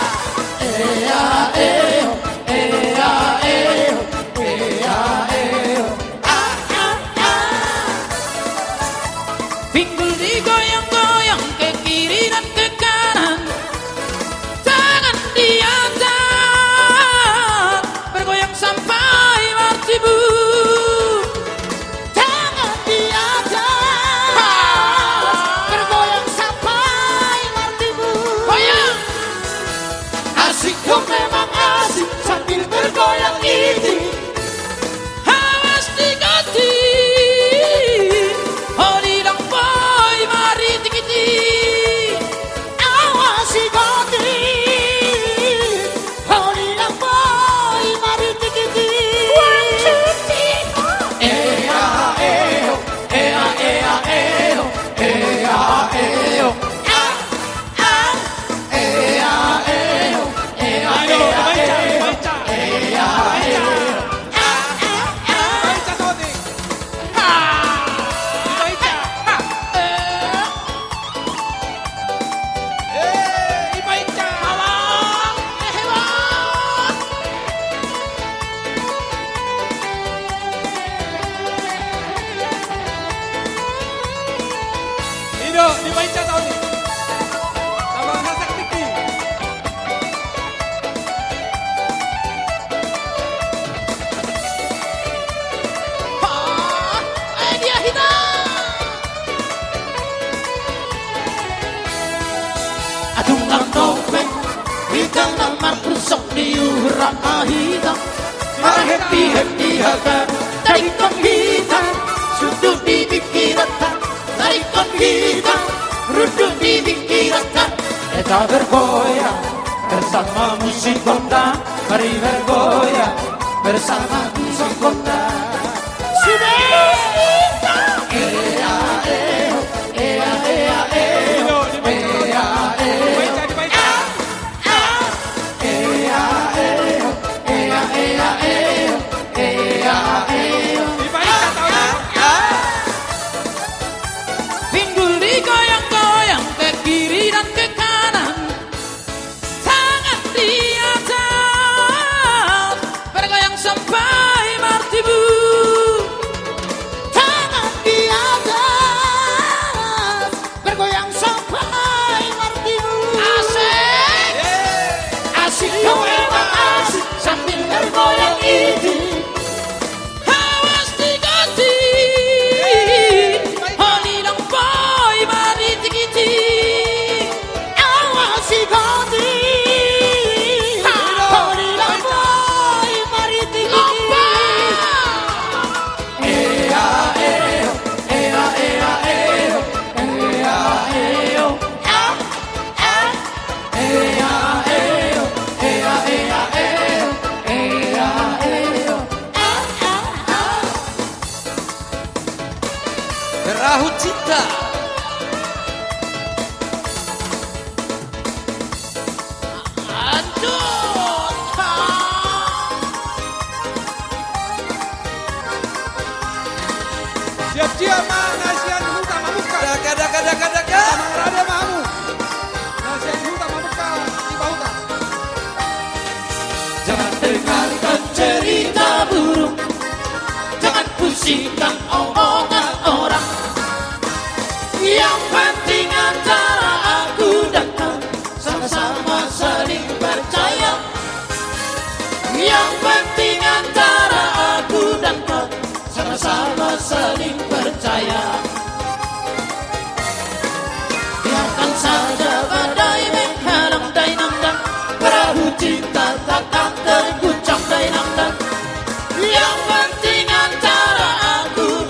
Ea, e, o, ea, e, o, ea, e, o, a, a, a. Pinggul digoyang-goyang ke kiri dan ke kanan, tangan di atas, bergoyang sampai martimbun. Tangan di atas, bergoyang sampai martimbun. Goyang. Asik dong, memang asik sambil bergoyang ini. Awas diganti, holi lang boi maritik-itik. Awas diganti, holi lang boi maritik-itik. One, two, three, four. Ea, e, o, ea, ea, e, o, ea, e, o. A, a. Ea, e, o. Ea, ea, e, o. Ea, e, o. A, a, a. Ido, dibaen sa taon i. Taba sasak tiki. Ha, ai dia hita. Adong nang dope hita na marpusok di uhur angka hita. Marhappy-happy hata, tadingkon hita, sundut di pingkiranta, tadingkon hita, rundut di pingkiranta. Eta bergoyang bersama musik gondang, mari bergoyang bersama musik gondang. Sudah. Ea, ea, ea, ea, ea, ea, ea. Pinggul digoyang-goyang ke kiri dan ke kanan, tangan di atas, bergoyang sampai martimbun. Tangan di atas, bergoyang sampai martimbun. Asik. Asik, kau memang asik sambil bergoyang ini. Awas diganti, holi lang boi maritik-itik. Awas diganti, holi lang boi maritik-itik. Perahu Cinta. Siap-siap ma na sian huta mamungka. Daka, daka, daka, daka. Mangarade ma hamu. Na sian huta mamungka, tiba huta. Jangan dengarkan cerita burung, jangan pusingkan omongan orang. Yang penting antara aku dan kau sama-sama saling percaya. Yang penting antara aku dan kau sama-sama saling percaya. Biarkan saja badai menghalang dainang dan perahu cinta takkan terguncang dainang dan. Yang penting antara aku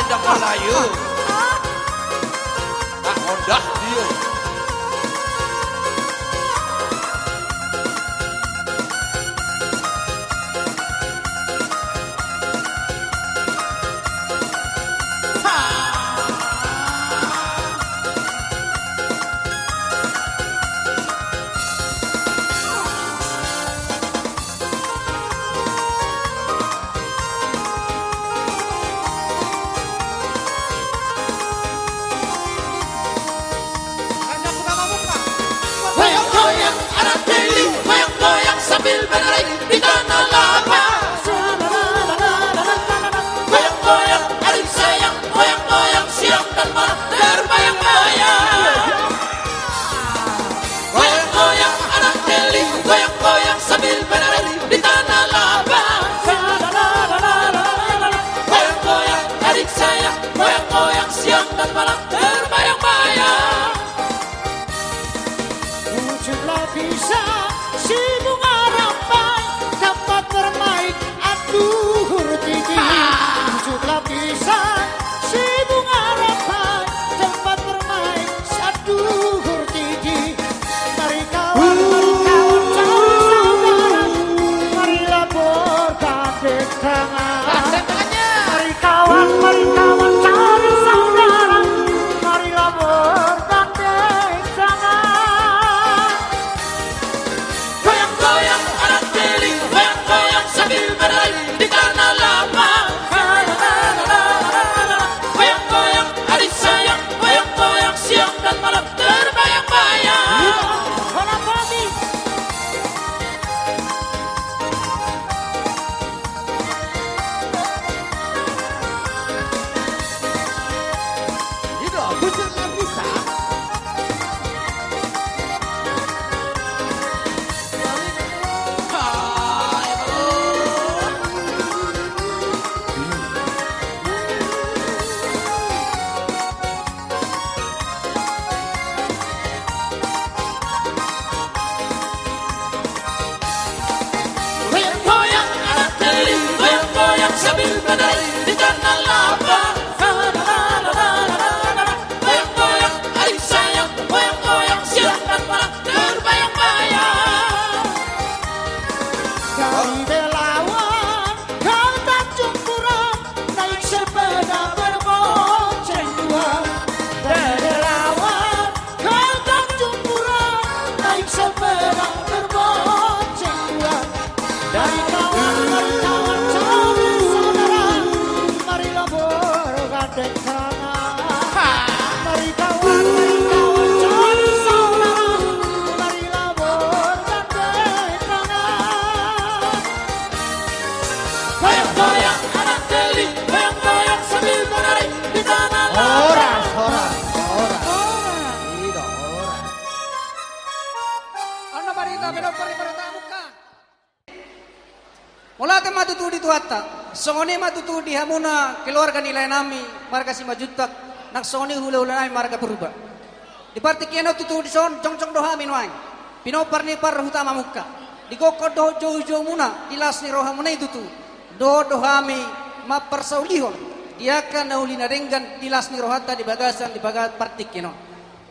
Dang Malayu. Nah, ondah dia. Goyang-goyang anak teli, goyang-goyang sambil berlari di tanah lapang. Goyang-goyang adik sayang, goyang-goyang siang dan malam terbayang-bayang. Goyang-goyang anak teli, goyang-goyang sambil berlari di tanah lapang. Goyang-goyang adik sayang, goyang-goyang siang dan malam terbayang-bayang. Tujuh lapis si bunga rampai, tempat bermain saduhur tinggi. Tujuh lapis si bunga rampai, tempat bermain saduhur tinggi. Mari kawan, mari kawan, cari saudara, marilah bergandeng tangan. Gandeng tangannya. Mari kawan, mari kawan, cari saudara, marilah bergandeng tangan. Goyang-goyang anak teli, goyang-goyang sambil berlari di tanah lapang. Goyang-goyang adik sayang, goyang-goyang siang dan malam terbayang-bayang. Hola, Bobby. Ido, bujur nggak bisa. Goyang-goyang anak teli, goyang-goyang sambil berlari di tanah lapang. Goyang-goyang adik sayang, goyang-goyang siang dan malam terbayang-bayang. Dari Belawan ke Tanjung Pura, naik sepeda berbonceng dua. Dari Belawan ke Tanjung Pura, naik sepeda berbonceng dua. Dari kawan, dari kawan, cari saudara, marilah bergandeng tangan. Mari kawan, mari kawan, cari saudara, marilah bergandeng tangan. Goyang-goyang anak teli, goyang-goyang sambil berlari di tanah lapang. Horas, horas, horas. Horas. Ido, horas. Anna barita, menompar ni parutamuka. Mauliate ma tutu di Tuhanta. Songon i ma tutu di hamuna keluarga ni laenami marga Simanjuntak, nang songon i hulahula nami marga Purba. Di partingkian on tutu dison jongjong do hami nuaeng, pinompar ni parhutamamuna. Digokhon dohot joujoumuna di las ni rohamuna i tutu, dohot do hami mamparsaulihon di angka na uli na denggan di las ni rohanta di bagasan di bagas partingkian on.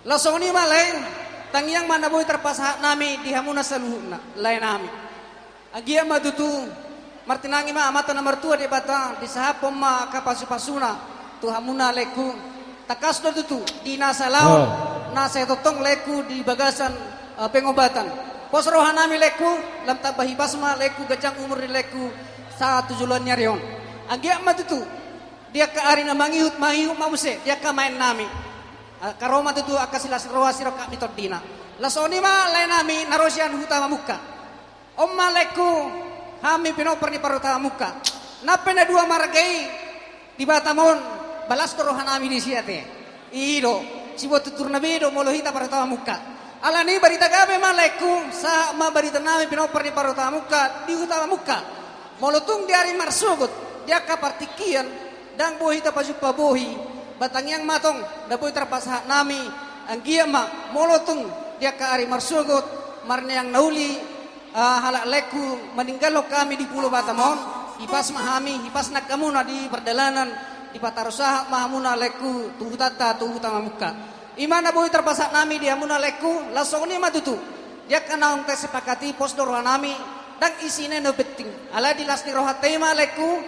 Laos songon i ma lae, tangiang ma na boi tarpasahat nami di hamuna saluhutna laenami. Anggiat ma tutu, martinangi ma Amanta na martua Debata, disahaphon ma angka pasupasuna tu hamuna laengku. Tangkas do tutu di na salaon, oh, na sai tongtong laengku di bagasan, eh, pengobatan. Pos rohanami laengku, lam tamba hipas ma laengku, ganjang umur ni laengku sahat tu joloan ni ari on. Anggiat ma tutu di angka ari na mangihut, mangihut ma muse di angka maennami. Angka ro ma tutu angka silas ni roha sirongkap ni tondina. Laos songon i ma laenami na ro sian huta Mamungka. On ma laengku, hami pinompar ni parhutamamuna. Nang pe na dua marga i di Batam on, balas do rohanami disi ate. I do, sibuat tuturna be do molo hita parhutamamuna. Alani i barita gabe ma laengku, sahat ma baritanami pinompar ni parhutamamuna di huta Mamungka. Molo tung di ari marsogot, di angka partingkian, ndang boi hita pajumpa bohi, ba tangiang ma tong na boi tarpasahat nami, anggiat ma molo tung di angka ari marsogot, marneang na uli, ah, halak laengku maninggalhon hami di Pulo Batam on, hipas ma hami, hipas nang hamuna di pardalanan, Dipataru sahat ma hamuna laengku tu hutanta, tu huta Mamungka. I ma na boi tarpasahat nami di hamuna laengku, laos songon i ma tutu. Di angka naung tasepakati, pos do roha nami, ndang isina na penting. Alai di las ni rohanta i ma laengku,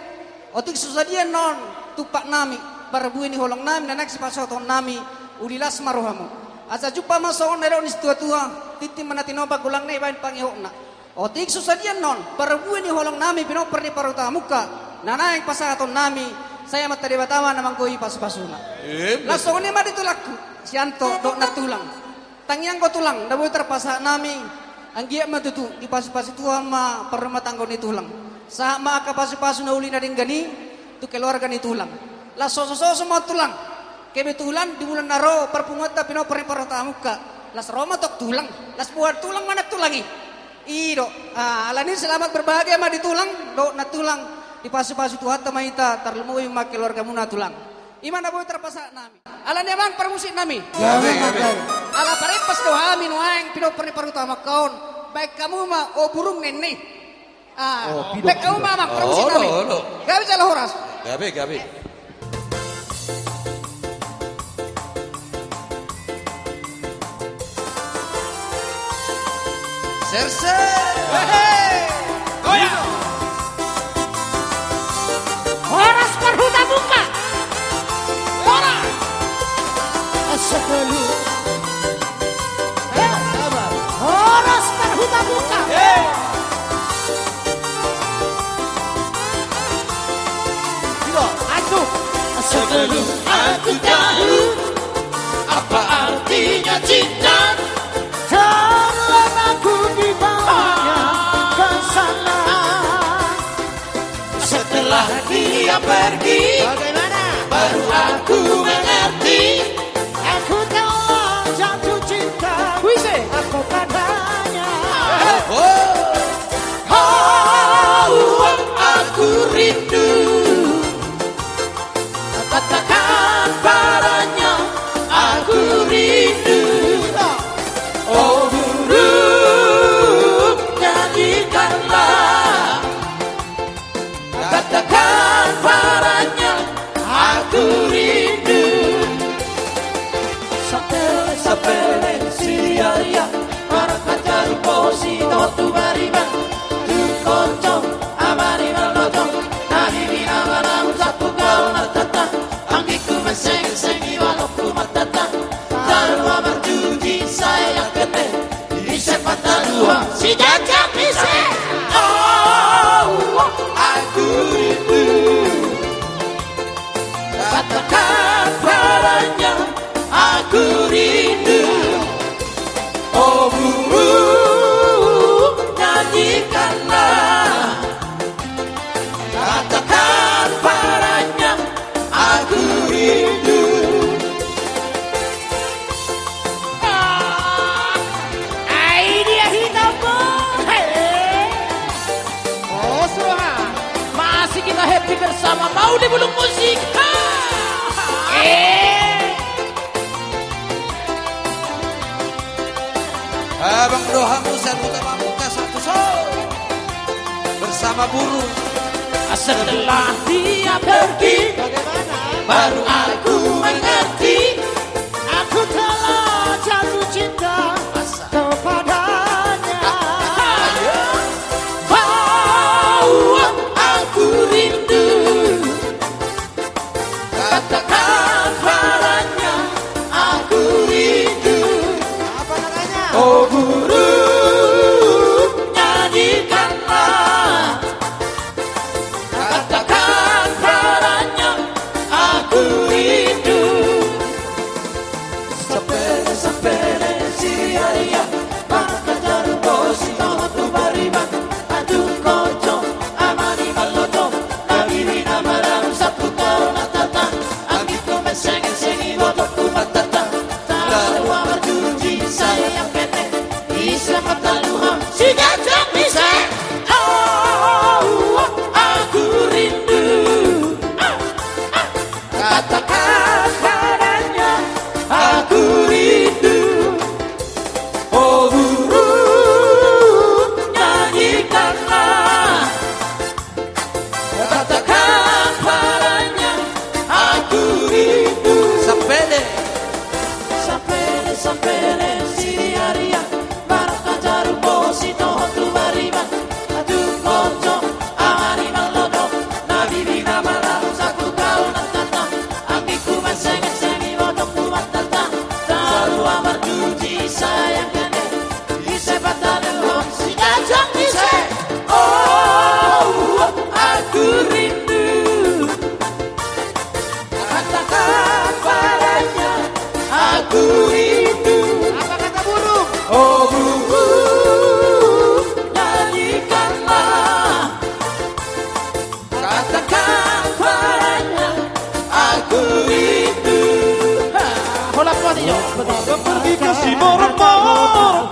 otik so sadia annon tumpak nami, parbue ni holong nami, na naeng sipasahaton nami, uli las ma rohamu. Asa jumpang ma songon na nidok ni situatua, tintin ma na tinopa, golangna ibaen pangihutna. Otik so sadia annon parbue ni holong nami, pinompar ni parhuta Mamungka, na naeng pasahaton nami, sai Amanta Debata ma na manggohi pasupasuna. Emma tutu. Laos songon i ma di tulangku, si Anto dohot nantulang. Tangiang do tulang, na boi tarpasahat nami, anggiat ma tutu dipasupasu Tuhan ma parrumatanggaon ni tulang. Sahat ma angka pasupasu na uli na denggan i tu keluarga ni tulang. Laos sosososo ma tulang. Kebetulan di bulan na ro parpunguanta pinompar ni parhuta Mamungka. Laos ro ma tong tulang. Laos boan tulang ma nantulang i. I do. Ah, alani selamat berbahagia ma di tulang dohot nantulang. Dipasupasu Tuhanta ma hita, tarlumobi ma keluargamuna tulang. I ma na boi tarpasahat nami. Alani amang parmusik nami. Gabe, gabe. Ala parempas do hami nuaeng pinompar ni parhuta Mamungka on. Baen hamu ma O Burung ninna i. Ah, baen hamu ma amang parmusik nami. Olo, olo. Gabe jala horas. Gabe, gabe. Serse. Hehe. Goyang. Horas parhuta Mamungka. Horas. Asa tolu. Horas parhuta Mamungka. Sebelum aku tahu apa artinya cinta, terlena ku dibawanya ke sana. Setelah dia pergi, bagaimana? Baru aku mengerti. Aku telah jatuh cinta, wise, aku padanya. Oh. Oh, aku rindu. Katakan padanya, aku rindu. Oh, burung, nyanyikanlah. Katakan padanya, aku rindu. Sapele, sapele, siaya, marangkat jaru posi, totu bariba, tu koncong, abari marlojong, na di binawa namun sapu gaul martata, anggingku mesengi-sengi, balokku martata, tarua marjuji, sae angkete, ise patalua, si jajak ise. Oh, aku rindu. Katakan padanya, aku rindu. Oh, burung, nyanyikanlah. Katakan padanya, aku rindu. Ah, ai dia hitam, Bung. Hei. Oh, suha. Masih kita happy bersama Mauli Bulung Musik. Ha. Eh. Abang dohamu satu tamamu kasatu so. Bersama burung. Setelah dia pergi, bagaimana? Baru aku mengerti. Aku telah jatuh cinta kepadanya. Bahwa aku rindu. Katakan padanya, aku rindu. Apa namanya? Oh, burung, nyanyikanlah. Katakan padanya, aku rindu. Pergi ke Simormor.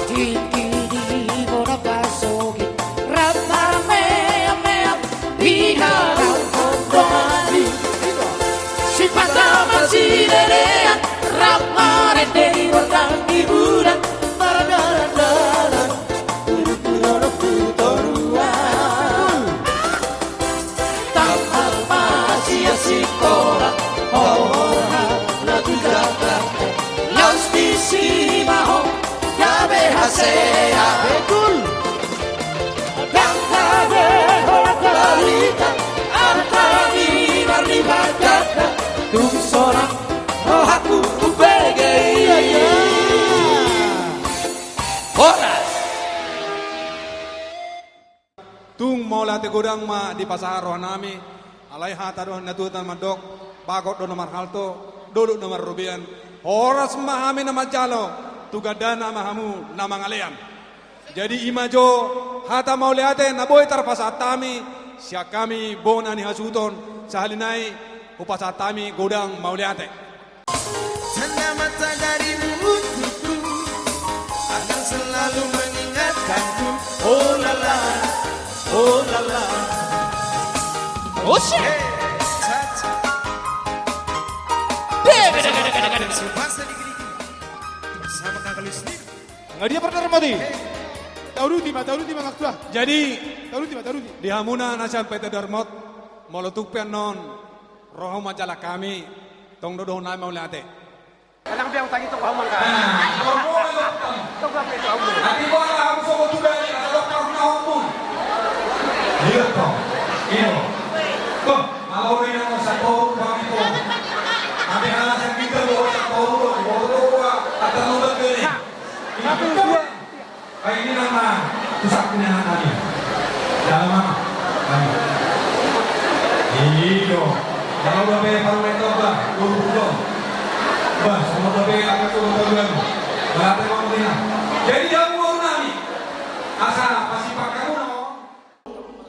Tingki di bona pasogit, rap marmeam-meam di halak tondongan i. Sipata marsilelean, rap marende di gondang di bulan, mardalan-dalan tu dolok tu toruan. Tamat ma sian sikola, horhon ma tu Jakarta, laos disi ma ho gabe hasea. Betul. Ndang gabe holan balita, arta ni marlipat ganda, tung sonang rohangku umbege i. Iya, iya. Horas. Tung mauliate godang ma dipasahat rohanami, alai hata do ni natuatua na mandok, bagot do na marhalto, dolok na marrobean, horas ma hami na manjalo, tu gandana ma hamu na mangalean. Jadi i ma jo hata mauliate na boi tarpasahat hami, sian hami bona ni hasuhuton, sahali nai hupasahat hami godang mauliate. Tanda mataharimu untukku, akan selalu mengingatkanku. Oh la la, oh la la. Oke. Hey, cha, cha. Dek, dek, dek, dek, dek, dek. Sama kakak Lisni. Nggak dia pernah remoti. Hey. Tauduti ma, tauduti ma, Maktua. Jadi, tauduti ma, tauduti. Di hamuna na sian P T Darmot, molo tung pe annon ro hamu manjalo hami, tong do dohonon nami mauliate. Anak biang tagi tong hamu angka. Nah, tong hamu. Tong hamu. Nanti gua nggak hamu sobat juga nih, kata dokter rumah hamu. Iya, tong. Iya. Tong, kalau udah yang mau satu, bang itu. Nanti hal yang kita bawa satu, bawa dua, kata lu begini. Nah, satu, dua. Ai, ini nama pusat punya anak kami. Dalam apa? Kami. Iyo. Kalau udah bayar paruh meter, bah, dua puluh ton. Bah, semua udah bayar, aku tuh udah bilang. Berapa mau punya? Jadi, jauh mau nami. Asa, pasti pakai mau.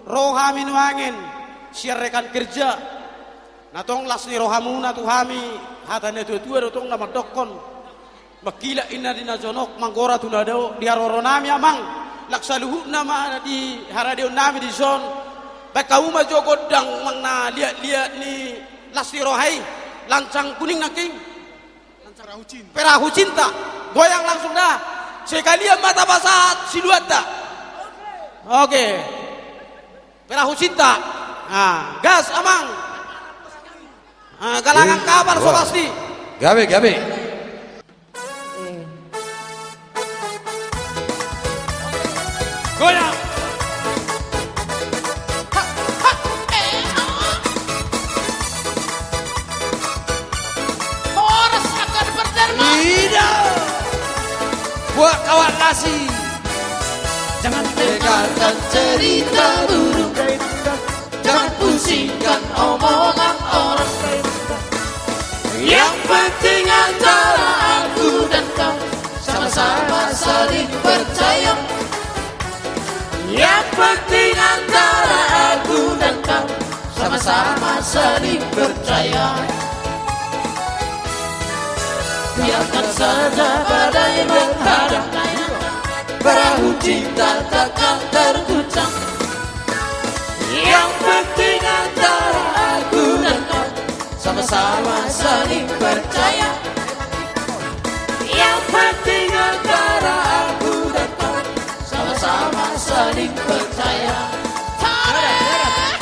Ro hami nuaeng sian rekan kerja. Na tong las ni rohamuna tu hami, hata ni natuatua do tong na mandokkon. Mangkilap inna di na jonok, manggora tu na dao, di haroro nami amang, laos saluhutna ma di haradeon nami dison. Baen hamu ma jo gondang manang na liat-liat ni las ni roha i, lancang kuning nangkin. Perahu cinta. Perahu cinta. Goyang langsung dah. Sekalian ma tapasahat siluanta. Oke. Perahu cinta. Nah, gas amang. Ah, galangan kapal so pasti. Gabe, gabe. Eh. Goyang. Horas akan berderma. Ida. Buat kawan lasi. Jangan dengarkan cerita burung. Jangan pusingkan omongan orang. Yang penting antara aku dan kau sama-sama saling percaya. Yang penting antara aku dan kau sama-sama saling percaya. Biarkan saja badai menghadang, perahu cinta takkan terguncang. Yang penting antara aku dan kau sama-sama saling percaya. Yang penting antara aku dan kau sama-sama saling percaya. Tarek!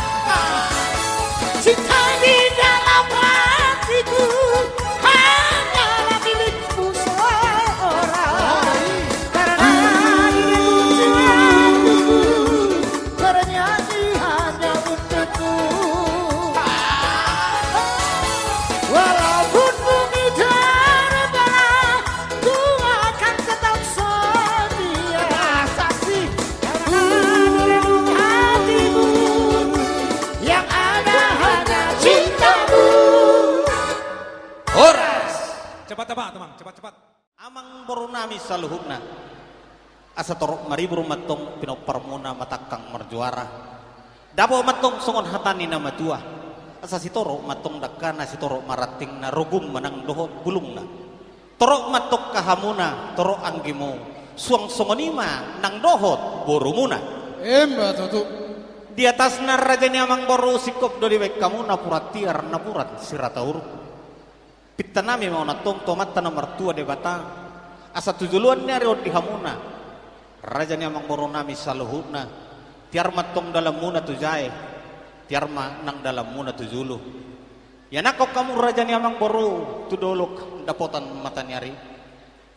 Cinta di dalam hatiku hanyalah milikmu seorang. Karena dirimu cintaku bernyanyi hanya untukmu. Walaupun bumi terbelah, ku akan tetap setia. Karena dirimu hatiku yang ada hanya cintamu. Horas. Cepat, cepat, teman, cepat, cepat. Amang boru nami saluhutna. Asa torop maribur mantong pinomparmuna matangkang marjuara. Dapot mantong songon hata ni na matua. Asa sitorop mantong dangkana, sitorop ma rantingna, rogum manang dohot bulungna. Torop ma antong hamuna, torop anggimu. Suang songon i ma nang dohot borumuna. Emma tutu. Di atasna raja ni amangboru, singkop do dibaen hamu napuran tiar, napuran sirata uruk. Pintanami ma on antong tu Amanta na martua Debata, asa tu joloan ni ari on di hamuna, raja ni amangborunami saluhutna, tiar ma antong dalanmuna tu jae, tiar ma nang dalanmuna tu julu. Ianakhon hamu raja ni amangboru tu dolok dapotan mata ni ari.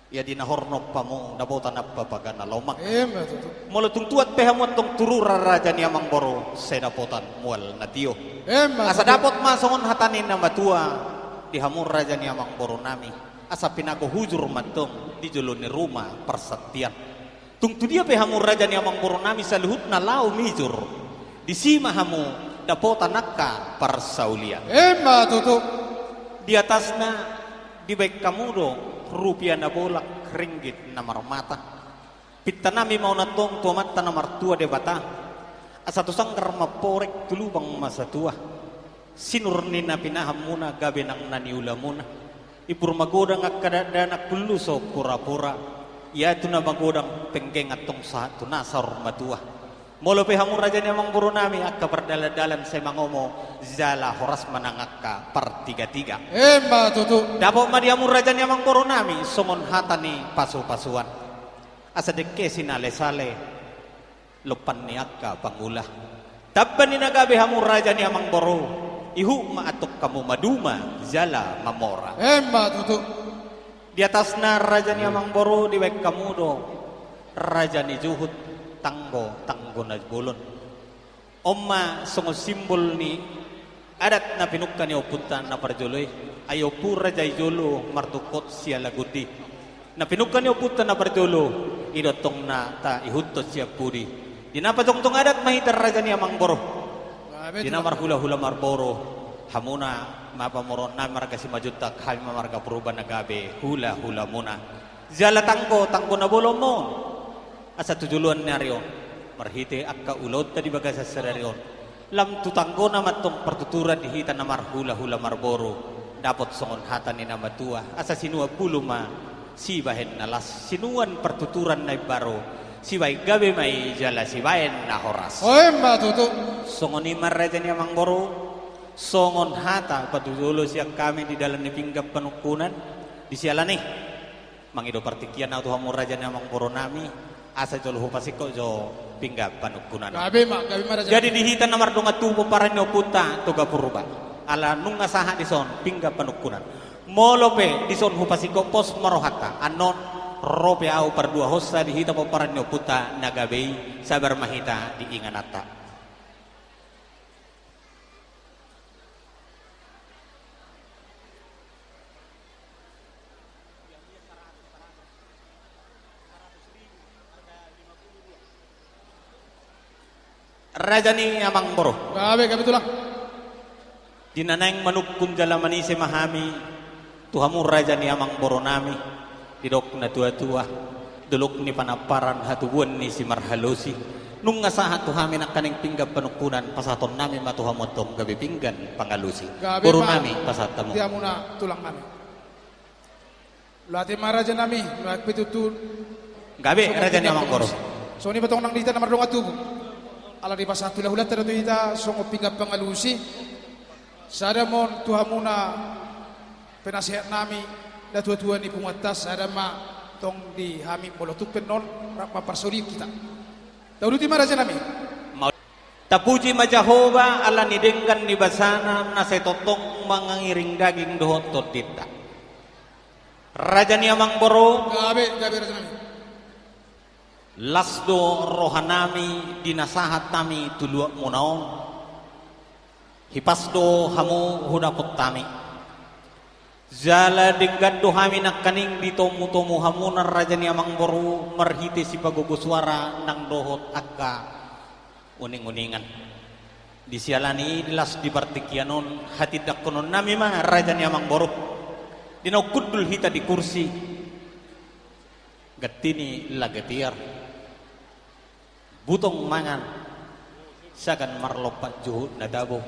Ia di na hornop hamu dapotan ampapaga na lomak. Emma tutu. Molo tung tuat pe hamu antong tu rura raja ni amangboru, sai dapotan mual na tio. Emma tutu. Asa dapot ma songon hata ni na matua di hamu raja ni amangborunami, asa pinago hujur ma antong di jolo ni ruma parsantian. Tung tu dia pe hamu raja ni amangborunami saluhutna laho mijur, disi ma hamu dapotan angka parsaulian. Emma tutu. Di atasna dibaen hamu do rupia na bolak, ringgit na marmata. Pintanami ma on antong tu Amanta na martua Debata, asa tu sanggar mamporek, tu lubang ma satua. Sinur ni na pinahanmuna gabe nang na niulamuna. Imbur magodang angka dakdanak, hullu so purapura. Ia tu na magodang penggeng antong sahat tu na saur matua. Molo pe hamu raja ni amangborunami angka pardalandalan sai mangomo, jala horas ma nang angka partigatiga. Emma tutu. Dapot ma di hamu raja ni amangborunami songon hata ni pasupasuan. Asa dengke sinalesale, lompan ni angka pangula. Tamba ni na gabe hamu raja ni amangboru, ihut ma antong hamu maduma jala mamora. Emma tutu. Di atasna raja ni amangboru dibaen hamu do raja ni juhut, tanggo, tanggo na bolon. On ma songon simbol ni adat na pinungka ni ompunta na parjolo i. Ai ompu raja i jolo mardungkot siala gundi. Na pinungka ni ompunta na parjolo i do antong na taihuthon sian pudi. Di na pajongjong adat ma hita raja ni amangboru. Di na marhulahula marboru, hamuna ma pamoruonnami marga Simanjuntak, hami ma marga Purba na gabe hulahulamuna. Jala tanggo, tanggo na bolon ma on. Asa tu joloan ni ari on, marhite angka ulaonta di bagasan sadari on, lam tu tanggona ma antong partuturan di hita na marhulahula marboru, dapot songon hata ni na matua, asa sinuan bulu ma sibahen na las, sinuan partuturan na imbaru, sibahen gabe ma i jala sibahen na horas. O, emma tutu. Songon i ma raja ni amangboru, songon hata patujolo sian hami di dalan ni pinggan panungkunan, di siala ni i mangido partingkian ahu tu hamu raja ni amangborunami, asa jolo hupasingkop jo pinggan panungkunan. Gabe ma, gabe ma raja. Jadi di hita na mardongan tubu pomparan ni ompunta Toga Purba, ala nunga sahat dison pinggan panungkunan. Molo pe dison hupasingkop, pos ma rohanta, annon ro pe ahu parduahonsa di hita pomparan ni ompunta na gabe i, sabar ma hita di ingananta. Raja ni amangboru. Gabe, gabe tulang. Di na naeng manungkun jala manise ma hami tu hamu raja ni amangborunami, didok natuatua, dolok ni panamparan hatubuan ni simarhalosi. Nunga sahat tu hami nangkaning pinggan panungkunan, pasahatonnami ma tu hamu antong gabe pinggan pangalusi. Gabe, borunami, pasahat hamu. Di hamuna tulangnami. Mauliate ma rajanami, nuaeng pe tutu. Gabe, raja ni amangboru. Songon i ma tong nang di hita na mardongan tubu. Ala dipasahat hulahulanta do tu hita songon pinggan pangalusi. Sada ma on tu hamuna penasehatnami, natuatua ni punguanta, sada ma tong di hami molo tung pe annon rap ma parsaulian hita. Tauduti ma rajanami. Mau-, tapuji ma Jahowa ala ni denggan ni basana na sai tongtong mangiring daging dohot tondinta. Raja ni amangboru. Gabe, gabe rajanami. Las do rohanami di na sahat hami tu luatmuna on. Hipas do hamu hudapot hami. Jala denggan do hami nangkaning ditomutomu hamuna raja ni amangboru marhite sipagogo suara nang dohot angka uninguningan. Di siala ni i di las di partingkian on hatindangkononnami ma raja ni amangboru. Di na hundul hita di kursi, ganti ni lage tiar. Butong mangan, sagan marlompat juhut na tabo,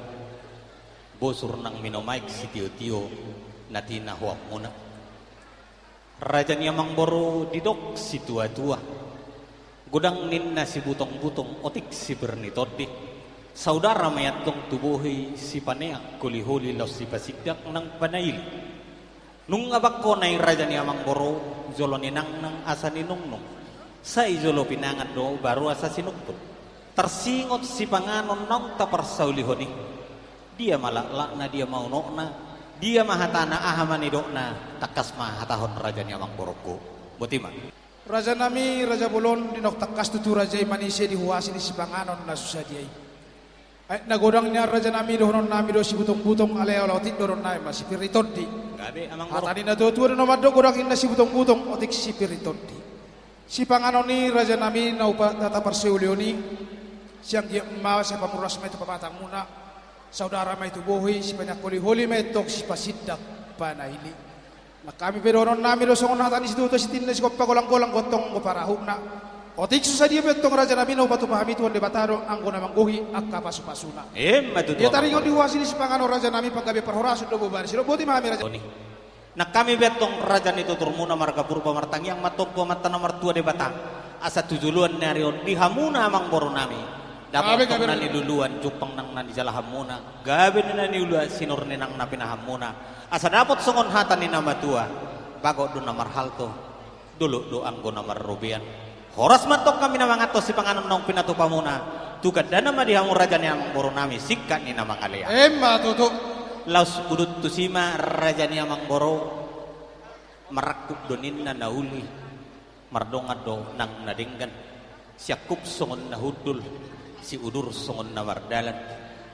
bosur nang minum aek sitiotio na tinahuanmuna. Raja ni amangboru, didok situatua, godang ninna sibutong-butong, otik sipir ni tondi. Saudara ma i antong tu bohi, sipaneang holi-holi laos sipasindak nang panaili. Nunga bangkona i, raja ni amangboru, jolo ninangnang asa ninungnung. Sai jolo pinangan do baru asa sinungkun. Tarsingot sipanganon naung taparsaulihon i. Dia ma laklakna, dia ma unokna, dia ma hatana, aha ma nidokna, tangkas ma hatahon, raja ni amangborungku. Boti ma. Raja nami, raja bolon, didok tangkas tutu raja i manise di huasi ni sipanganon na so sadia i. Aek na godang nian, raja nami, dohononnami do sibutong-butong, alai otik dohononnami ma sipir ni tondi. Gabe, amangboru. Hata ni na tua-tua do na mandok, godang ninna sibutong-butong, otik sipir ni tondi. Sipanganon i, raja nami, na upa-, na taparsaulihon i, sianggiat ma sai pamuras ma i tu pamatangmuna, saudara ma i tu bohi, sipaneang holi-holi ma i antong, sipasindak panaili. Nang hami pe dohononnami do songon hata ni situa-tua, sitinda sigompa golang-golang, gontong gopa rahutna. Otik so sadia pe antong, raja nami, na hupatupa hami Tuhan Debata do anggo na manggohi angka pasu-pasuna. Emma tutu. Ia taringot di huasi ni sipanganon, raja nami, panggabean parhorasan do boban. Sidok boti ma hami, raja. Oni. Nang hami pe antong, raja ni tuturmuna marga Purba, martangiang ma antong tu Amanta na martua Debata, asa tu joloan ni ari on di hamuna, amangboru nami, dapot, gabe, gabe, antong na niluluan, jumpang nang na nijalahanmuna, gabe na niula sinur ni nang na pinahanmuna, asa dapot songon hata ni na matua, bagot do na marhalto, dolok do anggo na marrobean. Horas ma antong hami na manganhon sipanganon naung pinatupamuna. Tu gandana ma di hamu, raja ni amangboru nami, singkat ni na mangalean. Emma tutu. Laos udut tusi ma, raja ni amangboru, marangkup do ninna na uli, mardongan do nang na denggan. Siangkup songon na hundul, siudur songon na mardalan.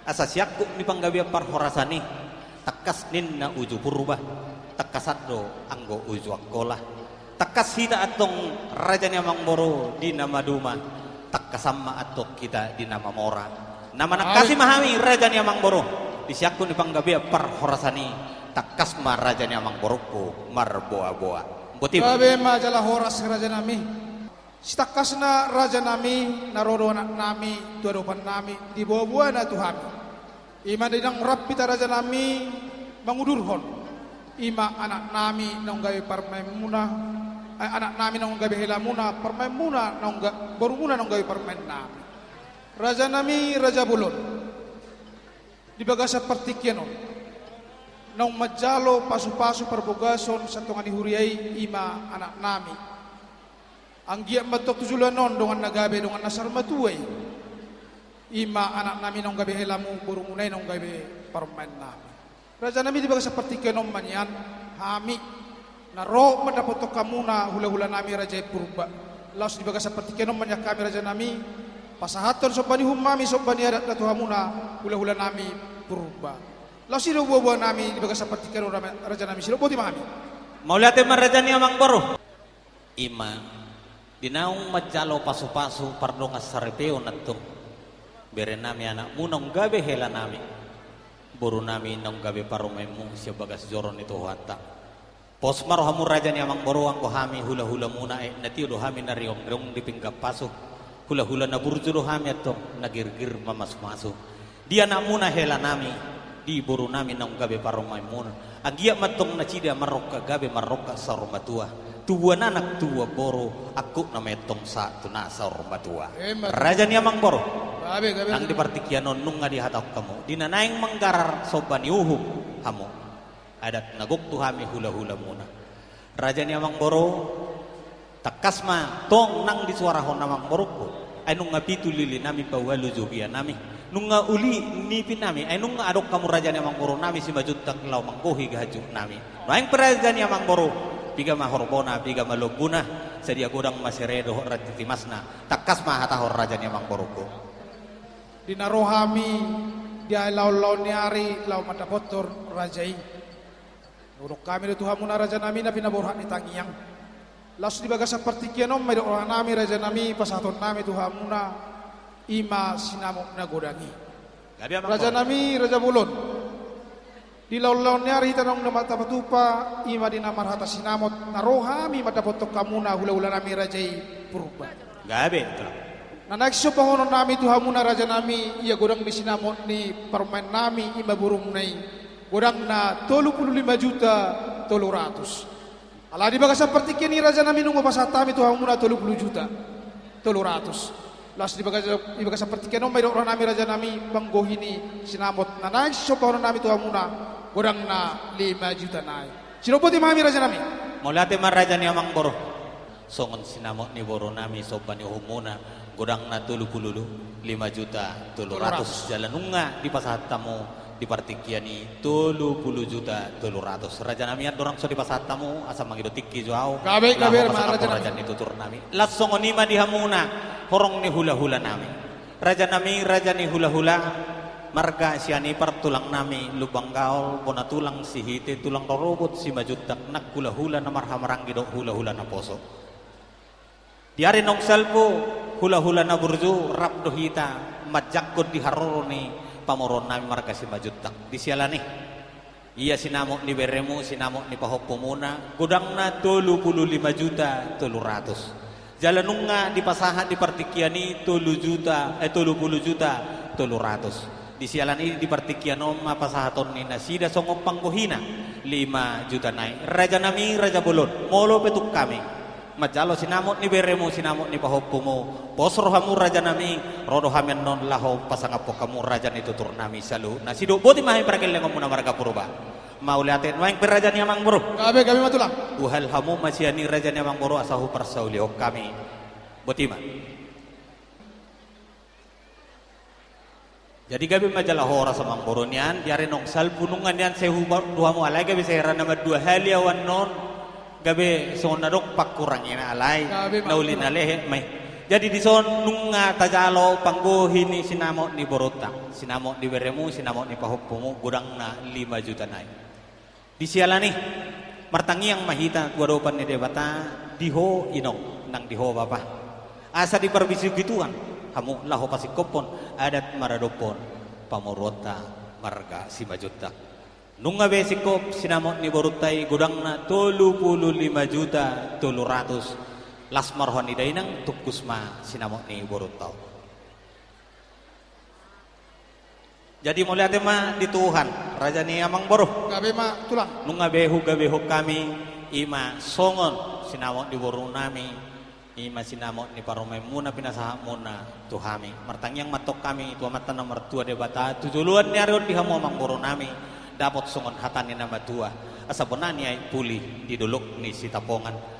Asa siangkup ni panggabean parhorasan i, tangkas ninna uju Purba, tangkasan do anggo uju Angkola. Tangkas hita antong, raja ni amangboru, di na maduma, tangkasan ma antong hita di na mamora. Na manangkasi ma hami, raja ni amangboru, di siangkup ni panggabean parhorasan i, tangkas ma, raja ni amangborungku, marboa-boa. Boti ma. Gabe ma jala horas, raja nami. Sitangkasna, raja nami, na ro do anak nami tu adopan nami, diboa-boana tu hami. I ma di naung rap hita, raja nami, mangudurhon. I ma anak nami naung gabe parumaenmuna, eh, anak nami naung gabe helamuna, parumaenmuna naung ga-, borumuna naung gabe parumaen nami. Raja nami, raja bolon. Di bagasan partingkian on, naung manjalo pasu-pasu parbogason sian tonga ni huria i, i ma anak nami. Anggiat ma antong tu joloan on dongan na gabe, dongan na saur matua i. I ma anak nami naung gabe helamu, borumuna i naung gabe parumaen nami. Raja nami, di bagasan partingkian on ma nian hami na ro mandapothon hamuna hula-hula nami, raja i Purba. Laos di bagasan partingkian on ma nian hami, raja nami, pasahathon somba ni uhum nami, somba ni adat na tu hamuna hula-hula nami Purba. Laos i do boa-boa nami di bagasan partingkian on, raja nami, sidok boti ma hami. Mauliate ma, raja ni amangboru. I ma, di naung manjalo pasu-pasu pardongan saripeon antong, bere nami, anakmu naung gabe hela nami, boru nami naung gabe parumaenmu sian bagas joro ni Tuhanta. Pos ma rohamu, raja ni amangboru, anggo hami hula-hulamuna, aek na tio do hami na riong-riong di pinggan pasu, hula-hula na burju do hami antong, na girgir mamasu-masu. Di anakmuna hela nami, di boru nami naung gabe parumaenmuna, anggiat ma antong nasida marrongkap gabe, marrongkap saur matua. Tubuan anak, tubuan boru, angkup na ma i antong sahat tu na saur matua. Emma. Raja ni amangboru. Gabe, gabe. Nang di partingkian on nunga dihatahon hamu, di na naeng manggarar somba ni uhum hamu, adat na gok tu hami hula-hulamuna. Raja ni amangboru, tangkas ma tong nang disuarahon, amangborungku. Ai nunga pitu lili nami paualu jubia nami. Nunga uli nipi nami. Ai nunga adong hamu, raja ni amangboru nami, simanjuntak laho manggohi hajut nami. Nuaeng pe, raja ni amangboru, piga ma horbona, piga ma lombuna, sadia godang ma sere dohot ranting timasna. Tangkas ma hatahon, raja ni amangborungku. Di na ro hami di laon-laon ni ari laho mandapothon raja i, didok hami do tu hamuna, raja nami, na pinaborhat ni tangiang. Laos di bagasan partingkian on ma didok roha nami, raja nami, pasahaton nami tu hamuna, i ma sinamot na godang i. Gabe, amangboru. Raja nami, raja bolon. Di laon-laon ni ari hita naung na marpatupa, i ma di na marhata sinamot, na ro hami mandapothon hamuna hula-hula nami, raja i Purba. Gabe, tulang. Na naeng sisombahonon nami tu hamuna, raja nami, ia godang ni sinamot ni parumaen nami, i ma borumuna i, godangna tolu pulu lima juta tolu ratus. Ala di bagasan partingkian i, raja nami, nunga pasahat hami tu hamuna tolu pulu juta tolu ratus. Laos di bagasan, di bagasan partingkian on ma didok roha nami, raja nami, panggohi ni sinamot na naeng sisombahonon nami tu hamuna, godangna lima juta nai. Sidok boti ma hami, raja nami. Mauliate ma, raja ni amangboru. Songon sinamot ni boru nami somba ni uhumuna, godangna tolu pulu lima juta tolu ratus. Tolu ratus. Jala nunga dipasahat hamu di partingkian i tolu pulu juta tolu ratus. Raja nami, andorang so dipasahat hamu, asa mangido tingki jo ahu. Gabe, gabe, laho pasahat hamu, raja nami, raja ni tutur nami. Laos songon i ma di hamuna, horong ni hulahula nami. Raja nami, raja ni hulahula, marga Sianipar, tulang nami Lumban Gaol, bona tulang Sihite, tulang rorobot Simanjuntak, nang hulahula na marhahamaranggi dohot hulahula naposo. Di ari naung salpu, hulahula na burju, rap do hita manjangkon di haroro ni pamoruon nami marga Simanjuntak. Di siala ni i, ia sinamot ni beremu, sinamot ni pahompumuna, godangna tolu pulu lima juta tolu ratus. Jala nunga dipasahat di partingkian i tolu juta, eh, tolu pulu juta tolu ratus. Di siala ni i, di partingkian on ma pasahaton ni nasida songon panggohina lima juta nai. Raja nami, raja bolon, molo pe tung hami manjalo sinamot ni beremu, sinamot ni pahompumu, pos rohamu, raja nami, ro do hami annon laho pasangaphon hamu, raja ni tutur nami saluhutna. Sidok boti ma hami pargellengonmuna marga Purba. Mauliate. Nuaeng pe, raja ni amangboru. Gabe, gabe ma, tulang. Huhal hamu ma sian i, raja ni amangboru, asa huparsaulihon hami. Boti ma. Jadi gabe ma jala horas, amangboru, nian di ari naung salpu nunga nian sai huba-, tu hamu, alai gabe sai hera na mandua hali ahu annon, gabe songon na adong pangkurangina, alai gabe ma, na uli, tulang, na lehet ma i. Jadi dison nunga tajalo panggohi ni sinamot ni borunta, sinamot ni beremu, sinamot ni pahompumu, godangna lima juta nai. Di siala ni i, martangiang ma hita tu adopan ni Debata, di ho inong nang di ho bapa, asa diparbisuhi Tuhan hamu laho pasingkophon adat maradophon pamoruonta marga Simanjuntak. Nunga be singkop sinamot ni borunta i, godangna tolu pulu lima juta tolu ratus. Las ma roha ni dainang, tungkus ma sinamot ni borunta on. Jadi mauliate ma di Tuhan, raja ni amangboru. Gabe ma, tulang. Nunga be hugabehon hami, i ma songon sinamot ni boru nami, i ma sinamot ni parumaenmuna pinasahatmuna tu hami. Martangiang ma antong hami tu Amanta na martua Debata, tu joloan ni ari on di hamu, amangboru nami, dapot songon hata ni na matua, asa bona ni aek puli di dolok ni Sitapongan.